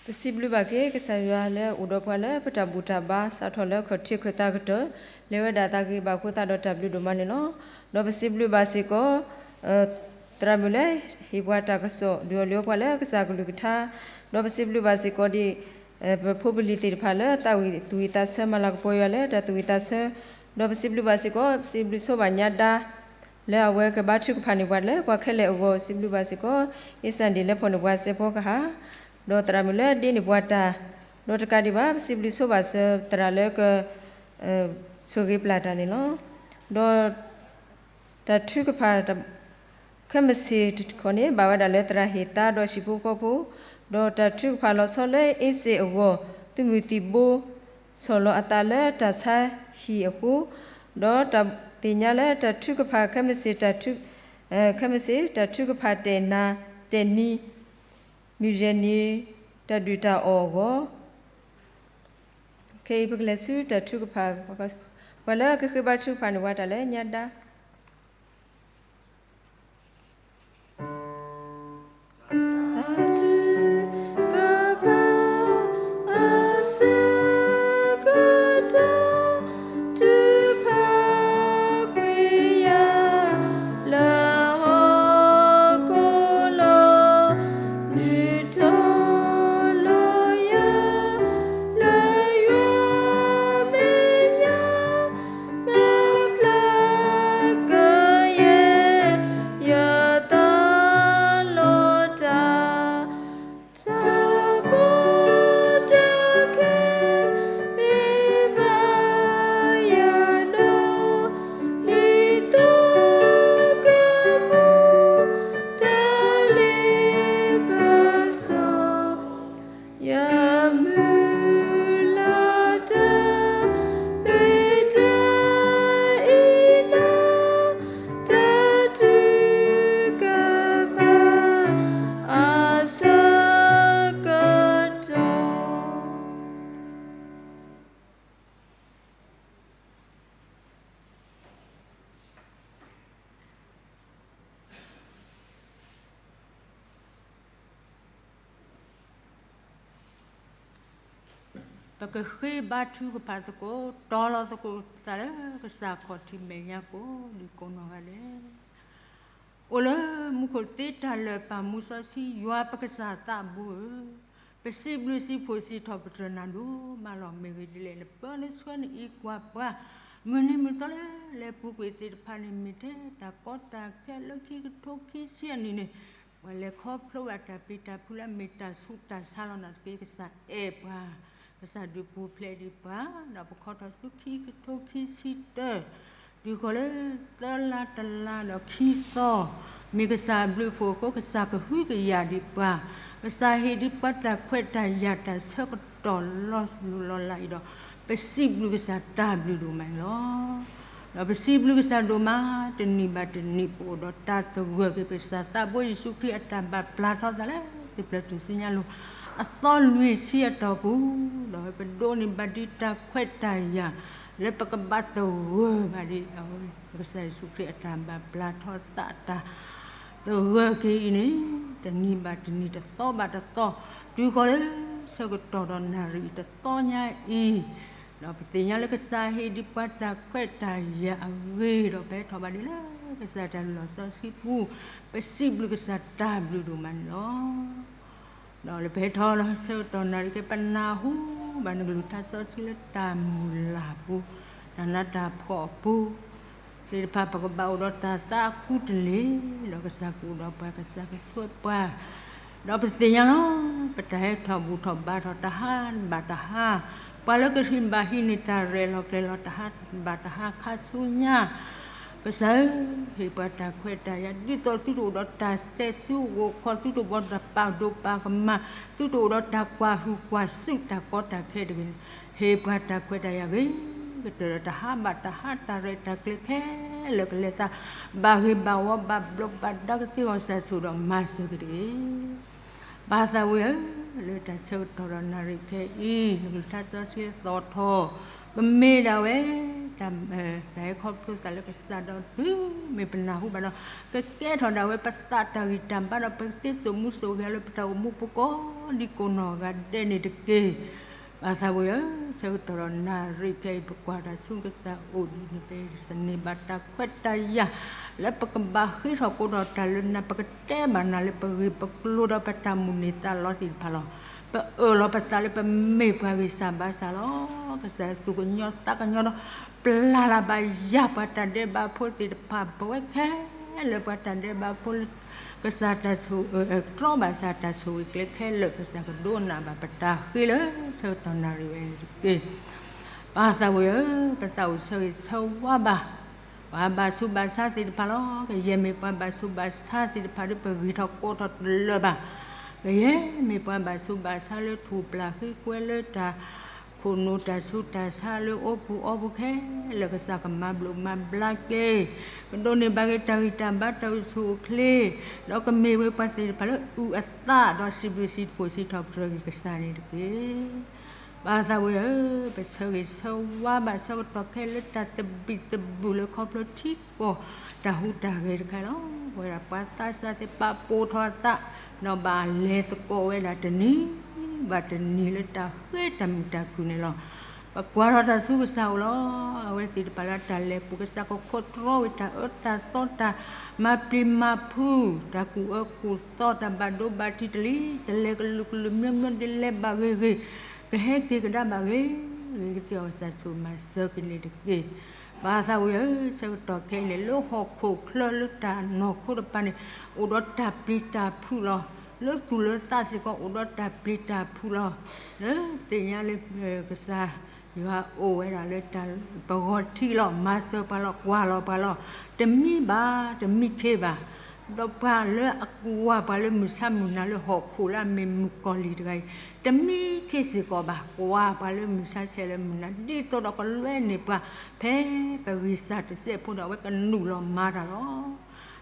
ပစံးဘျုးဘၣ်က့ၤကစၢ်ယွၤလၢအိၣ်ဒီးပှၤလၢပတၢ်ဘူၣ်တၢ်ဘါ စးထီၣ်လၢခီၣ်ထံးခၢၣ်သးကတၢၢ် လဲၤဝဲဒၣ်သးဂ့ၤဘၣ်အဃိသတးဒီးတၢ်ဘျုးဒိၣ်မးန့ၣ်လီၤ. ဒီးပစံးဘျုးဘၣ်စ့ၢ်ကီး သရၣ်မုၣ်လၢဟ့ၣ်ပှၤတၢ်ကစီၣ် ဒုးအီၣ်လံၤအီပှၤလၢကစၢ်ကလုၢ်ကထါ, ဒီးပစံးဘျုးဘၣ်စ့ၢ်ကီးဒ် ပဖိပလံၤသ့ၣ်တဖၣ်လၢသးဝံၣ်သူၣ်ဝံၣ်သးဆၢ မၤလၤကပီၤယွၤလၢတၢ်သူၣ်ဝံၣ်သးဆၢ, ဒီးပစံးဘျုးဘၣ်စ့ၢ်ကီး ပစံးဘျုးဆိဘၣ်ညါဒါ လၢအဝဲကဘါထုကဖၣ်န့ၢ်ပှၤလၢပှၤခဲလၢာ်အဂီၢ်, စံးဘျုးဘၣ်စ့ၢ်ကီး အ့စၣ်ဒံၣ်လၢဖီၣ်န့ၢ်ပှၤစဲးဖီကဟၣ်, ဒီးသရၣ်မုၣ်လၢဒ့န့ၢ်ပှၤတၢ်, ဒီးတကးဒံးဘၣ် ပစံးဘျုးဆိဘၣ်စၢၤသရၣ်လၢက ဆိၣ်ဂ့ၤပျၢ်တၢ်န့ၣ်လီၤ. ဒီး တၢ်ထုကဖၣ် ခဲမုၢ်ဆ့ၣ်တခီန့ၣ် ဘၣ်ဝဲဒၣ်လၢသရၣ်ဟ့ၣ်သါဒီးဟံၣ်ဖိဃီဖိ, ဒီးတၢ်ထုကဖၣ်လီၤဆီလၢအ့စ့ၣ်အဂီၢ် သုးမုၢ်သံၣ်ဘိ ဆီၣ်လီၤအသးလၢတၢ်ဆါဟံၣ်အဃိ, ဒီးတၢ်သ့ၣ်ညါလၢတၢ်ထုကဖၣ်ခဲမုၢ်ဆ့ၣ် ခဲမုၢ်ဆ့ၣ် တၢ်ထုကဖၣ်တဲာ်နၤ တဲာ်နံၤ မုၢ်ယဲၢ်နံၤ တၢ်ဒုၣ်တၢ်အီၣ်အဂီၢ်, ခဲအံၤပကလဲၤဆူတၢ်ထုကဖၣ်, ပှၤလၢကဃ့ဘါထုကဖၣ်န့ၢ်ပှၤတၢ်လၢညါဒါ တၢ်ထုကဖၣ်အဆၢကတီၢ် ထုကဖၣ်ကွံာ်ယၤလၢဟီၣ်ခိၣ်လီၤ. နုာ်ထီၣ်လီၤယၤလၢယွၤမဲာ်ညါ မၤဖျါကယဲၢ် ယသးလီၤတၢ်, တၢ်ကီတၢ်ခဲ မ့ၢ်ဘၣ်ယၤဒီး ဒ်သိးကပူၤ တၢ်လ့ပစီ ယမုၢ်လၢ်တၢ် မ့ၢ်တၢ်အံၤလီၤ, တၢ်ထုကဖၣ်အဆၢကတီၢ် ပကဃ့ဘါထုကဖၣ်သကိး တီၤလီၤသကိးသးလၢကစၢ်ခီၣ်ထံးမဲာ်ညါကိးဒံကိးနီၢ်ဂၤဒဲး, အိၣ်လၢမူခိၣ်သ့တၢ်လၢာ် ပၢ်မူစီဆှံယွၤပကစၢ်သးဘိဧၢ, ပစံးဘျုးစံးဖှိၣ်စံးထီၣ်ပတြၢၤနၤဒိၣ်မးလီၤ. မ့ၢ်ဂ့ၢ်ဒ်လဲၣ် နပၢလၢဆှၢနအံးကွၢ်ပှၤ မုၢ်နံၤမုၢ်သီလၢလဲၤပူၤကွံာ်သ့ၣ်တဖၣ်န့ၣ် မ့ၢ်ထဲတၢ်ကီတၢ်ခဲလၢခံကထိခံဆံအနံၤန့ၣ် ပှၤလဲၤခီဖျိဘၣ်တၢ်ပျံၤတၢ်ဖုးလၢအမ့ၢ်တၢ်ဆူးတၢ်ဆါလီၤ. နာ်သက့ကစၢ်အဲၣ်ပှၤ, ကစၢ်ဒုးပူၤဖျဲးဒံးပှၤ, ဒီးပခီထီၣ်ဆူခံကထိခံဆံတၢ, တုၤဃီၤလၢသၢလါတလါဒီးခံသီ, မ့ၢ်ကစၢ်အဘျုးအဖှိၣ်အဃိ ကစၢ်ကဟုကယာ်ဒံးပှၤ, ကစၢ်ဟ့ၣ်ဒံးပှၤတၢ်ခွဲးတၢ်ယာ်တၢ်ဆၢကတီၢ်လီၤလိၤလီၤလးအံၤဒီး ပစံးဘျုးကစၢ်တၢ်ဘျုးဒိၣ်မးန့ၣ်လီၤ. ဒီးပစံးဘျုးကစၢ်ဒိၣ်မး တနံၤဘၣ်တနံၤ ပအိၣ်ဒီးတၢ်သဂၢၢ်က့ၤ ပကစၢ်သးဘိယ့ၣ်ၡူးခရံာ်အတၢ်ဘၣ်ပျၢ်ထီသးလၢ သ့ၣ်ဖျၢၣ်ထူၣ်စုညါလိၤ အသီလွံၢ်ဆံအတီၢ်ပူၤ, ဒီးပဒိးန့ၢ်ဘၣ်ဒံးတၢ်ခွဲးတၢ်ယာ် လၢပကဘၣ်သဂၢၢ်ဘၣ်ဒံး ပကစၢ်ယ့ၣ်ၡူးခရံာ်အတၢ်ဘၣ်ပျၢ်ထီသးတၢ် သဂၢၢ်က့ၤအံၤန့ၣ် တနံၤဘၣ်တနံၤ တသီဘၣ်တသီ, တုၤဃီၤလၢဆၢကတီၢ်ဒီးနၣ်ရံၣ်အံၤတသီညါအံၤ, ဒီးပသ့ၣ်ညါလၢကစၢ်ဟ့ၣ်ဒံးပှၤတၢ်ခွဲးတၢ်ယာ်အဂ့ၢ်ဒီး ပဟဲထီၣ်ဘၣ်ဒံးလၢကစၢ်တၢ်လုၢ်လီၢ်စီဆှံပူၤ, ပစံးဘျုးကစၢ်တၢ်ဘျုးဒိၣ်မးန့ၣ်လီၤ. ဒီးလၢပဟဲထီၣ်လၢဆၢကတီၢ်နၣ်ရံၣ်က့ၤ ပနၢ်ဟူဘၣ်နကလုၢ်ကထါစီဆှံလၢတၢ်မုၢ်လၢ်ပူၤ, တၢ်နးတၢ်ဖှီၣ်အပူၤ သ့ၣ်တဖၣ် ပကဘၣ်အိၣ်ဒီးတၢ်သးအဃုတလ့ၢ်, ဒီးကစၢ်ကအိၣ်ဒီးပှၤ ကစၢ်ကဆိၣ်ပှၤ, ဒီးပသ့ၣ်ညါလီၤ, ပတၢ်ဟဲထီၣ်ဘူၣ်ထီၣ်ဘါထီၣ်တဟါဘၣ်တဟါ, ပှၤလၢကဟ့ၣ်ဘၣ်ဟံးန့ၢ်တၢ်ရဲၣ်လီၤကျဲၤလီၤတဟါဘၣ်တဟါခါဆူညါ ကစၢ်ဧၢ, ဟ့ၣ်ပှၤတၢ်ခွဲးတၢ်ယာ် ဒ်သိးသုတအိၣ်ဒီးတၢ်စဲးဆူဂီၢ်ခီ, သုတအိၣ်ဒီးတၢ်ပာ်ဒိၣ်ပာ်ကမၣ်, သုတအိၣ်ဒီးတၢ်ကွၢ်ဟုၣ်ကွၢ်စုၣ်တၢ်ကီတၢ်ခဲတဂ့ၤန့ၣ်, ဟ့ၣ်ပှၤတၢ်ခွဲးတၢ်ယာ်ဂ့ၤကတၢၢ်ဒီးတဟါဘၣ်တဟါ တၢ်ရဲၣ်တၢ်ကျဲၤခဲလၢာ်ကလဲၤသး, ဘၣ်ဂ့ၤဘၣ်ဝီဘၣ်ဘျိးဘၣ်ဒါကသ့အဂီၢ် ကစၢ်ဆိၣ်ဒီးမၤစၢၤက့ၤတဂ့ၤ. ပၢ်သးဝံၢ်ဧၢ, လၢတၢ်ဆၢကတီၢ်ဒီးနၣ်ရံၣ်ခဲအံၤ နကလုၢ်ကထါစီဆှံသီၣ်ထီၣ် ကမ့ၢ်ဒၣ်ဝဲ တၢ်ဟဲခီဖျိသးလၢကစၢ်ဒီး တုၤမ့ၢ်ပနၢ်ဟူဘၣ်ဒီး ကကဲထီၣ်ဒၣ်ဝဲပသးတၢ်ဂံၢ်တၢ်ဘါဒီး ပကသ့စိာ်မူစိာ်ဂဲၤလၢပတၢ်အိၣ်မူပူၤကိး ကိးဒံကိးနီၢ်ဂၤဒဲးန့ၣ်တက့ၢ်. ပၢ်သးဝံၣ်ဧၢ, ဆၢကတီၢ်ဒီးနၣ်ရံၣ်ခဲအံၤ ပကွၢ်တၢ်ဆူကစၢ်အိၣ်ဒ်န့ၣ် ပသန့ၤဘၣ်တၢ်ခွဲးတၢ်ယာ် လၢပကဘၣ်ဃ့ထီၣ်ကိးထီၣ်တၢ်လၢနၤ, ပကတဲဘၣ်နၤလၢပဂ့ၢ်ပကျိၤဒီးပတၢ်မုၢ်န့ၢ်သးလီသ့ၣ်တဖၣ်လီၤ. ပအၢၣ်လီၤပသးလၢပမ့ၢ်ပှၤဂံၢ်စၢ်ဘါစၢ်လီၤ. ကစၢ်ယွၤသူၣ်ကညီၤသးကညီၤဒီး ပျၢ်လၢ်ဘၣ်ယၤပှၤတၢ်ဒဲးဘးဖိသ့ၣ်တဖၣ်, ပဝဲခဲလၢာ်ပှၤတၢ်ဒဲးဘးဖိလၢ ကစၢ်တၢ်ဆိၣ် တြီဘၣ်စၢ်တၢ်ဆိၣ်ဂ့ၤကျဲခဲလၢာ်, ကစၢ်ကဒိကနၣ်ဘၣ်ပတၢ်ဃ့လၢဆၢကတီၢ်နၣ်ရံၣ်ဝဲန့ၣ်တက့ၢ်. ပၢ်သးဝံၣ်ဧၢ, ပသးအိၣ်ဆၢဂ့ၤဆၢဝါဘၣ် ပှၤဘၣ်ဆူးဘၣ်ဆါသ့ၣ်တဖၣ်လီၤ. ကယဲၢ်မ့ၢ်ပှၤဘၣ်ဆူးဘၣ်ဆါသ့ၣ်တဖၣ်ဒီး ပဂံၢ်ထီၣ်ကိးထီၣ်တလၢာ်ဘၣ်. ကယဲၢ်မ့ၢ်ပှၤဘၣ်ဆူးဘၣ်ဆါလၢထူၣ်ပျၢ်ဃ့ကွဲလၢတၢ် ခိၣ်နူာ်တၢ်ဆူးတၢ်ဆါလၢအိၣ်ဖှိၣ်အီၤဖိခဲလၢာ်, ကစၢ်ကမၤဘျိးမၤဘျါက့ၤ, ကဒိးန့ၢ်ဘၣ်က့ၤတၢ်ဂံၢ်တၢ်ဘါတၢ်အိၣ်ဆူၣ်အိၣ်ချ့, ဒီးကမ့ၢ်ဝဲပှၤသ့ၣ်တဖၣ်လၢအုၣ်အသးဒီးစံးဘျုးစံးဖှိၣ်စံးထီၣ်ပတြၢၤက့ၤကစၢ်န့ၣ်တက့ၢ်. ပၢ်သးဝံၣ်ဧၢ, ပဆၢဂ့ၤဆၢဝါဘၣ်ဆၢကတီၢ်ခဲလၢာ် တၢ်သဘံၣ်သဘုၣ်လၢခီဖျိထံကီၢ် တၢ်ဟူးတၢ်ဂဲၤတခါလီၤ. ပဝဲဒၣ်ပှၤသးစၢ်သ့ၣ်တဖၣ်ပိာ်ထီၣ်အသး, ဒီးဘၣ်လဲၤသကိးဝဲဒၣ်တနံၤဘၣ်တနံၤလၢတၢ်ဃ့တၢ်မုာ်တၢ်ခုၣ်န့ၣ်လီၤ. ပကွၢ်ထီၣ်တၢ်ဆူကစၢ်အအိၣ်လီၤ. အဝဲသ့ၣ်တဖၣ်လၢတၢ်လဲၤပူၤ ကစၢ်ကခိးတြီဝံၤတၢ်အၢတၢ်သီ တၢ်မၤပျံၤမၤဖုး, တၢ်ကူၣ်အၢကူၣ်သီ, တၢ်ဘၣ်ဒိဘၣ်ထံးတလံၤတလဲၤကလုာ်ကလုာ် မျိုးမျိုးဒ်လဲၤဘၣ်ဂ့ၤဂ့ၤ, ကဟဲက့ၤကဒါဘၣ်ဂ့ၤဂ့ၤကသ့အီၤ ကစၢ်ဆိၣ်ဂ့ၤမၤစၢၤက့ၤန့ၣ်တက့ၢ်. ပၢ်သးဝံၣ်ဧၢ, ဆၢကတီၢ်ခဲအံၤန့ၣ် လၢဟီၣ်ခိၣ်ချၢလၢတၢ်နီၢ်ခိတဖၣ်န့ၣ် အိၣ်ဒီးတၢ်ပျံၤတၢ်ဖုးလီၤ. လၢသူၣ်လၢသးစ့ၢ်ကီး အိၣ်ဒီးတၢ်ပျံၤတၢ်ဖုးလီၤ. လၢသ့ၣ်ညါလၢ ကစၢ်ယွၤအိၣ်ဝဲဒၣ်လၢတၢ်ပဂီၤထံးလီၤ, မၤစၢၤပှၤလီၤ, ကွၢ်လီၤပှၤလီၤ. တမံဘၣ်, တမံခ့ဘၣ်. ဒီးပှၤလၢအကွၢ်ပှၤလၢမုၢ်ဆါမုၢ်နၤ လၢဟီၣ်ခိၣ်လၢအမ့ၢ်မုၣ်ကီၤလံၢ်တဂၤအံၤ, တမံခ့စ့ၢ်ကီးဘၣ်. ကွၢ်ပှၤလၢမုၢ်ဆါဆဲးလၢမုၢ်နၤ ဒ်သိးဒီးကလွဲန့ၢ်ပှၤ ဖဲပဂံၢ်စၢ်တစဲးဖိဒီး အဝဲကနုာ်လီၤမၤတၢ်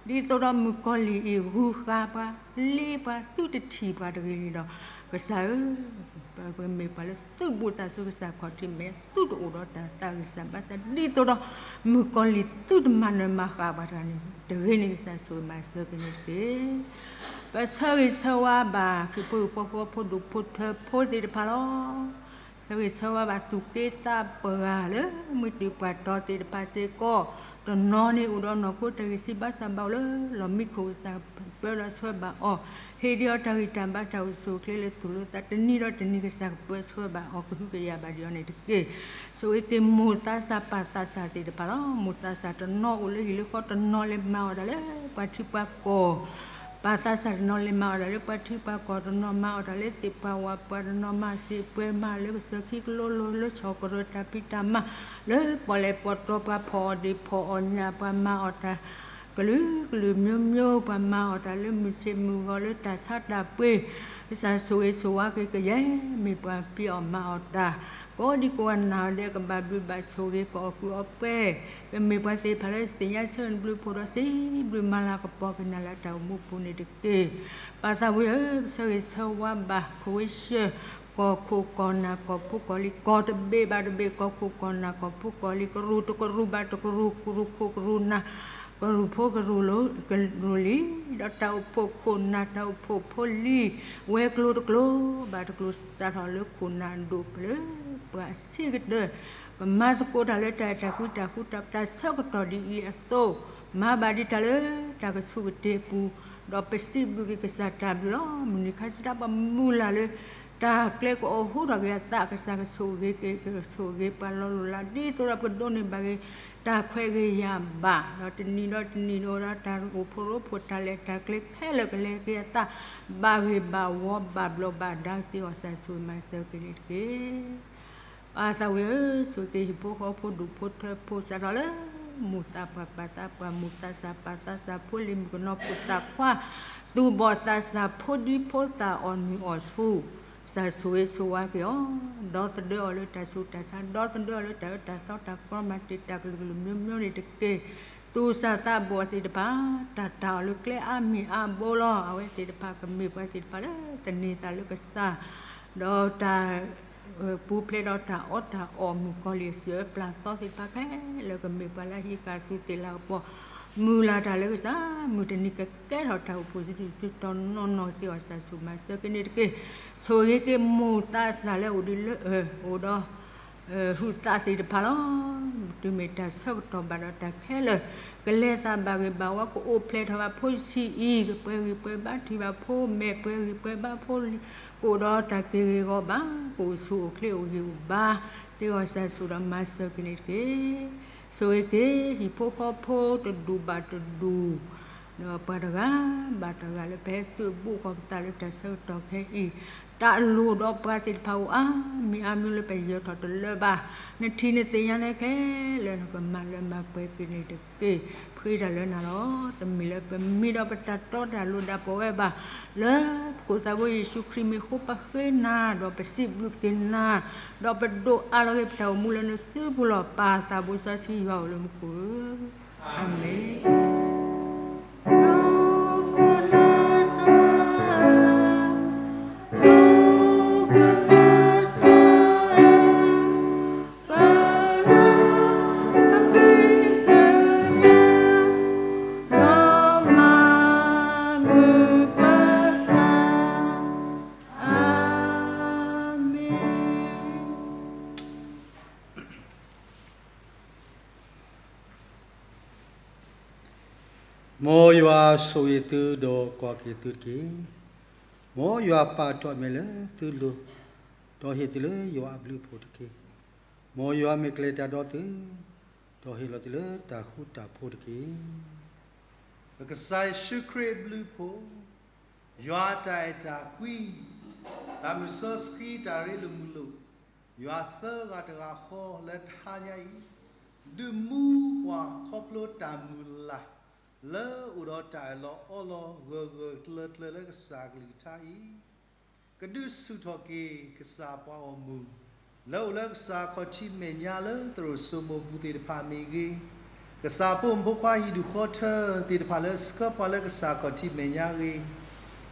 လီၤ. ဒ်သိးဒီးမုၣ်ကီၤလံၢ်အံၤ ဂုၤဃာ်ပှၤ, လ့ပှၤ, သုတထံၣ်ပှၤတဂ့ၤန့ၣ်ဒီး, ကစၢ်ဧၢ, ပမ့ၢ်ပှၤလၢသုးဘူးသးစူၤ ကစၢ်ခီၣ်ထံးမဲာ်, သုတအိၣ်ဒီးတၢ်သးဂံၢ်စၢ်ဘါစၢ် ဒ်သိးဒီးမုၣ်ကီၤလံၢ် သုတမၤနၢၤမၤဃၣ်ပှၤတဂၤန့ၣ်တဂ့ၤန့ၣ် ကစၢ်ဆိၣ်ဂ့ၤမၤစၢၤက့ၤန့ၣ်တက့ၢ်. ပဆၢဂ့ၤဆၢဝါဘၣ် ခရံာ်ဖိဟံၣ်ဖိဃီဖိ ဒူၣ်ဖိထၢဖိသ့ၣ်တဖၣ်လီၤ. ဆၢဂ့ၤဆၢဝါဘၣ်သူၣ်က့သးပှၢ်လၢ မုၢ်တံၢ်ပှၢ်တီၤသ့ၣ်တဖၣ်စ့ၢ်ကီး, တနီၤန့ၣ်အိၣ်ဒီးနီၢ်ခိတၢ်ဂံၢ်စၢ်ဘါစၢ်ဘၣ်အိၣ်လၢလီၢ်မံခိၣ် ကစၢ်ကပၢဒီးဆှၢဘၣ်အီၤ, ဟ့ၣ်ဒံးအီၤတၢ်ဂံၢ်တၢ်ဘါတၢ်အိၣ်ဆူၣ်အိၣ်ချ့လၢသူၣ်လၢသး တနံၤဒီးတနံၤ ကစၢ်ကပၢဆှၢဘၣ်အီၤ ကဟုကယာ်ဘၣ်ဒံးအီၤန့ၣ်တက့ၢ်. ဆိၣ်ဂ့ၤက့ၤမိၢ်သးစၢ်ပၢ်သးစၢ်သ့ၣ်တဖၣ်လီၤ. မိၢ်သးစၢ်တနီၤအိၣ်လၢဟံၣ်လၢဃီ, တနီၤလဲၤမၤအီၣ်တၢ်လၢပှၤထံပှၤကီၢ်, ပၢ်သးစၢ်တနီၤလဲၤမၤအီၣ်တၢ်လၢပှၤထံပှၤကီၢ်, တနီၤမၤအီၣ်တၢ်လၢသ့ၣ်ပှၢ်ဝၣ်ပှၢ်, တနီၤမၤစံးပှဲၤမၤလၢကစၢၢ်ခံကလိလိၤ လၢဆီၣ်ကရၢၢ်တၢ်ဖံးတၢ်မၤ, လၢပီၣ်လဲၣ်ပီၣ်တီၤ ပှၤဖီၣ်အီၣ်ဒံးဖီၣ်အီၣ်ညၣ်, ပှၤမၤအီၣ်တၢ် ကလုာ်ကလုာ်မျိုးမျိုး, ပှၤမၤအီၣ်တၢ်လၢမုၢ်ဆ့ၣ်မုၢ်ဂီၤ လၢတၢ်ဆါတၢ်ပှ့ၤ, ကစၢ်ဆိၣ်ဂ့ၤဆိၣ်ဝါက့ၤ ကယဲၢ်မ့ၢ်ပှၤဖံးအီၣ်မၤအီၣ်တၢ်, ကိးဒံကိးဂၤဒဲး ကဘၣ်ဘျုးဘၣ်ဆိၣ်ဂ့ၤ ကအီၣ်ကုးအီပှဲၤ, ကမ့ၢ်ပှၤသ့ၣ်တဖၣ်လၢသ့ၣ်ညါဆၢနဘျုးဖှိၣ်ဒီး စံးဘျုးမၤလၤကပီၤက့ၤနၤလၢတၢ်အိၣ်မူပူၤန့ၣ်တက့ၢ်. ပၢ်သးဝံၣ်ဧၢ, ပဆၢဂ့ၤဆၢဝါဘၣ် ခဝ့ၡၢၣ် ကီၢ်ခိၣ်ကီၢ်နၢ်ကီၢ်ဖိကီၢ်လံၤ, ကီၢ်တဘ့ၣ်ဘၣ်တဘ့ၣ် ကီၢ်ခိၣ်ကီၢ်နၢ်ကီၢ်ဖိကီၢ်လံၤ, ကရူၢ်တကရူၢ်ဘၣ်တကရူၢ်, ကရူၢ်ခိၣ်ကရူၢ်နၢ်, ကရူၢ်ဖိကရူၢ်လံၤ, ဒီးတၢ်အိၣ်ဖှိၣ်ခိၣ်နၢ် တၢ်အိၣ်ဖှိၣ်ဖိလံၤ, ဝဲၤကျိၤတကျိၤဘၣ်တကျိၤ စးထီၣ်လၢခိၣ်နၢ်ဒိၣ်ဖျၢၣ် ပှၤဆံးကတၢၢ်, ကမၤသကိးတၢ်လၢတၢ်အဲၣ်တၢ်ကွံ တၢ်ဃူတၢ်ဖိး တၢ်ဆၢကတီၢ်ဒ်အံၤအသိး, မၤဘၣ်ဒံးတၢ်လၢတၢ်ကဆူၣ်ကတ့ၤအပူၤ, ဒီးပစံးဘျုးက့ၤကစၢ်တၢ်ဘျုးလီၤ. မုၢ်နံၤခါဆူညါ ပမုၢ်လၢ်လၢ တၢ်ကျဲကအိၣ်ဟူးထီၣ်က့ၤအသး, ကစၢ်ကဆိၣ်ဂ့ၤက့ၤ ကဆိၣ်ဂ့ၤပှၤလီၤလိၢ်လၢ် ဒ်သိးဒီးပကဒိးန့ၢ်ဘၣ်က့ၤ တၢ်ခွဲးဂ့ၤယာ်ဘၣ်, ဒီးတနံၤဒီးတနံၤ ဒီးတၢ်အိၣ်ဖှိၣ်ရိဖှိၣ် တၢ်လဲၤတၢ်ကျဲခဲလၢာ် ကလဲၤက့ၤအသး ဘၣ်ဂ့ၤဘၣ်ဝီ ဘၣ်ဘျီးဘၣ်ဒါ ကသ့အီၤ ကစၢ်ဆိၣ်ဂ့ၤမၤစၢၤက့ၤန့ၣ်တက့ၢ်. ပၢ်သးဝံၣ်ဧၢ, ဆိၣ်ဂ့ၤက့ၤဟံၣ်ဖိဃီဖိ ဒူၣ်ဖိထၢဖိ စးထီၣ်လၢ မိၢ်သးပှၢ်ပၢ်သးပှၢ်, မိၢ်သးစၢ်ပၢ်သးစၢ်, ဖိလံၤမုၣ်ကနီၤ ဖိသၣ်ခွါ, သူၣ်ဘီၣ်သးစၢ်, ဖိဒံဖိသၣ်အီၣ်နုၢ်အီၣ်ဆူၣ်, ကစၢ်ဆိၣ်ဂ့ၤဆိၣ်ဝါက့ၤအီၤ, ဒီသဒၢအီၤလၢတၢ်ဆူးတၢ်ဆါ, ဒီသဒၢအီၤလၢတၢ်အၢတၢ်သီ တၢ်ကီမၤတ့ၢ် တၢ်ကလုာ်ကလုာ်မျိုးမျိုးန့ၣ်တက့ၢ်. သူၣ်စၢ်သးဘီၣ်သ့ၣ်တဖၣ် တၢ်တၢ်အီၤလၢကျဲအါမံၤအါဘိလီၤ. အဝဲသ့ၣ်တဖၣ်ကမ့ၢ်ပှၤသ့ၣ်တဖၣ်လၢသန့ၤသးလၢကစၢ်, ဒီးတၢ် ပူၤဖျဲးဒီးတၢ်အီၣ်တၢ်အီ မုၣ်ကီၤလံၢ်အစၢၤအၢပျၢ်သီသ့ၣ်တဖၣ်ခဲလၢာ် ကမ့ၢ်ပှၤလၢအဟံးဃာ်သူးသ့ၣ်လၤကပီၤ, မုၢ်လၢ်တၢ်လၢကစၢ်, မုၢ်တနံၤကကဲထီၣ်တၢ်အိၣ်ဖှိၣ်စုတစုတီနီၢ်နီၢ် ကသ့အီၤ ကစၢ်ဆိၣ်မၤစၢၤက့ၤန့ၣ်တက့ၢ်. ဆိၣ်ဂ့ၤက့ၤမိၢ်သးစၢ်လၢအိၣ်ဒံးလၢ အိၣ်ဒီး ဟုးသးသ့ၣ်တဖၣ်လီၤ. တုၤမ့ၢ်တၢ်ဆၢကတီၢ်ဘၣ်ဒီးတၢ်ခဲလၢာ် ကလဲၤသးဘၣ်ဂ့ၤဘၣ်ဝါ ကအိၣ်ဖျဲၣ်ထီၣ်ဘၣ်ဖိဆံးအံၤ ကပှဲၤဂံၢ်ပှဲၤဘါ ထံၣ်ဘၣ်ဖိမဲာ် ပှဲၤဂံၢ်ပှဲၤဘါဖိလံၤ ကအိၣ်ဒီးတၢ်က့ၤဂ့ၤဂီၤဘၣ် ကအိၣ်ဆူၣ်အိၣ်ချ့အိၣ်ဂံၢ်အိၣ်ဘါ သ့ၣ်ဂီၢ်စၢ်ဆူၣ်ဒီးမၤစၢၤက့ၤန့ၣ်တက့ၢ်. ဆိၣ်ဂ့ၤက့ၤ ဟံၣ်ဖိဃီဖိတဒူၣ်ဘၣ်တဒူၣ် ဒီးပှၤတဂၤဘၣ်တဂၤလၢ ပဟဲသုးဘူးဃီၤပသးလၢတၢ်ဆၢကတီၢ်ခဲအံၤ တၢ်လိၣ်ဒီးပှၤသ့ၣ်တဖၣ်အိၣ်အါမံၤအါမံၤလၢပယၢၤထီၣ်တလၢဘၣ်. နထံၣ်နသ့ၣ်ညါလၢခဲလၢာ် နကမၤလၢမၤပှဲၤက့ၤန့ၣ်တက့ၢ်. ဖှံတၢ်လၢနၤလီၤ. တမ့ၢ်လၢပမံဒီးပတၢ်တီတၢ်လိၤဒၣ်ပဝဲဘၣ်. လၢပခိၣ်သးဘိယ့ၣ်ၡူးခရံာ်မံၤအဃိ ပဃ့နၤ ဒီးပစံးဘျုးက့ၤနၤ ဒီးပဒိးအါလီၤက့ၤပတၢ်အိၣ်မူလၢနစုပူၤလီၤ. ပၢ်သးဘိစီဆှံယွၤအိၣ်လၢမူခိၣ်ဧၢ, အၤမ့ၣ်. မ်ယွၤဆိၣ်ဂ့ၤသုဒီးကွၢ်က့ၤသုတက့ၢ်. မ်ယွၤပာ်ထီၣ်အမဲာ်လၢသုလိၤ, ဒီးဟ့ၣ်သုလၢယွၤအဘျုးအဖှိၣ်တက့ၢ်. မ်ယွၤမ့ၢ်ကျဲၤတၢ်ဒီးသု, ဒီးဟ့ၣ်လီၤသုလၢတၢ်ဃူတၢ်ဖိးတက့ၢ်. ပကစၢ်ယ့ၣ်ၡူးခရံာ်အဘျုးအဖှိၣ်, ယွၤအတၢ်အဲၣ်တၢ်ကွံ, သးမုၢ်စီဆှံတၢ်ရ့လိာ်မုာ်လိာ်, ယွၤသၢဂၤတဂၤဃီလၢတဟါညါအံၤ, ဒုးမူပှၤခီဖျိတၢ်မုၢ်လၢ် လၢအိၣ်ဒီးတၢ်အၢၣ်လီၤအီလီၤဂၢၢ်ဂၢၢ်ကျၢၤကျၢၤလၢကစၢ်အကလုၢ်ကထါအံၤ, ကဒုးဆူၣ်ထီၣ်က့ၤကစၢ်ပှၤဂီၢ်မုၢ် လၢအိၣ်လၢကစၢ်ခီၣ်ထံးမဲာ်ညါလၢသရိာ်စိမိၤပူၤသ့ၣ်တဖၣ်မ့ၢ်ဂ့ၤ, ကစၢ်ဖိမုၣ်ဖိခွါဟံၣ်ဒူၣ်ဃီထၢသ့ၣ်တဖၣ်လၢအဆှၢပှၤလၢကစၢ်ခီၣ်ထံးမဲာ်ညါဂ့ၤ,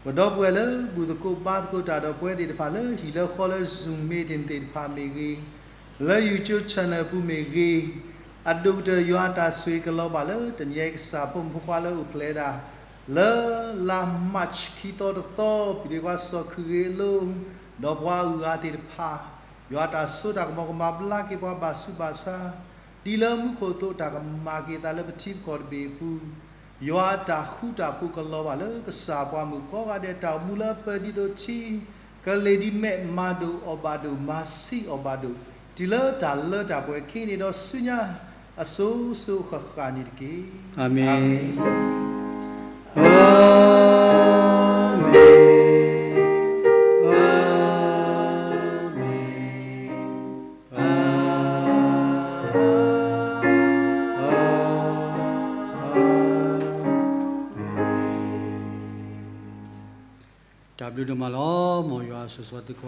ပဒီပုၢ်ဝဲၢ်လၢဘူၣ်သကိးဘါသကိးတၢ်ဒီးပဝဲသ့ၣ်တဖၣ်လၢဟံၣ်လၢဃီလၢ Zoom meeting သ့ၣ်တဖၣ်မ့ၢ်ဂ့ၤ, လၢ YouTube channel ပူၤမ့ၢ်ဂ့ၤ, အဒိၣ်ကတၢၢ်ယွၤအတၢ်ဆိၣ်ဂ့ၤကလီၤဘၣ်လၢတနံၤအံၤ ကစၢ်ဖိမုၣ်ဖိခွါလၢအိၣ်ဖျဲၣ်ဒၣ် လၢလါ March ခံသီတသီ ပူၤဒံးကွၢ်စီၤခုၣ်ဂ့ၤအလိၤ, ဒီးပှၤအုၣ်အဂၤသ့ၣ်တဖၣ်, ယွၤအတၢ်စိတၢ်ကမီၤကမၤဘျါက့ၤပှၤဘၣ်ဆူးဘၣ်ဆါ, ဒ်လၢမူခိၣ်အသိးတၢ်ကမၤက့ၤသးလၢပထံပကီၢ်တဘ့ၣ်အပူၤ, ယွၤအတၢ်ဃူတၢ်ဖိးကလီၤဘၣ်လၢကစၢ်ပှၤမုၣ်ကိးဂၤဒဲး တၢ်အိၣ်မူလၢအပၢဒ်သိးထံ ကလ့ၢ်ဒ်မဲး မၤဒိၣ်အီၣ်ဘၣ်ဒိၣ် မၤဆံးအီၣ်ဘၣ်ဒိၣ် တုၤလၢတၢ်လၢတၢ်ပှဲၤခဲအံၤန့ၣ်ဒီးဆူညါ အစိၤစိၤဃၣ်ဃၣ်န့ၣ်တက့ၢ်. အၤမ့ၣ်, အၤမ့ၣ်, အၤမ့ၣ်, အၤ တၢ်ဘျုးဒိၣ်မးလီၤ. မ်ယွၤဆိၣ်ဂ့ၤသုကိး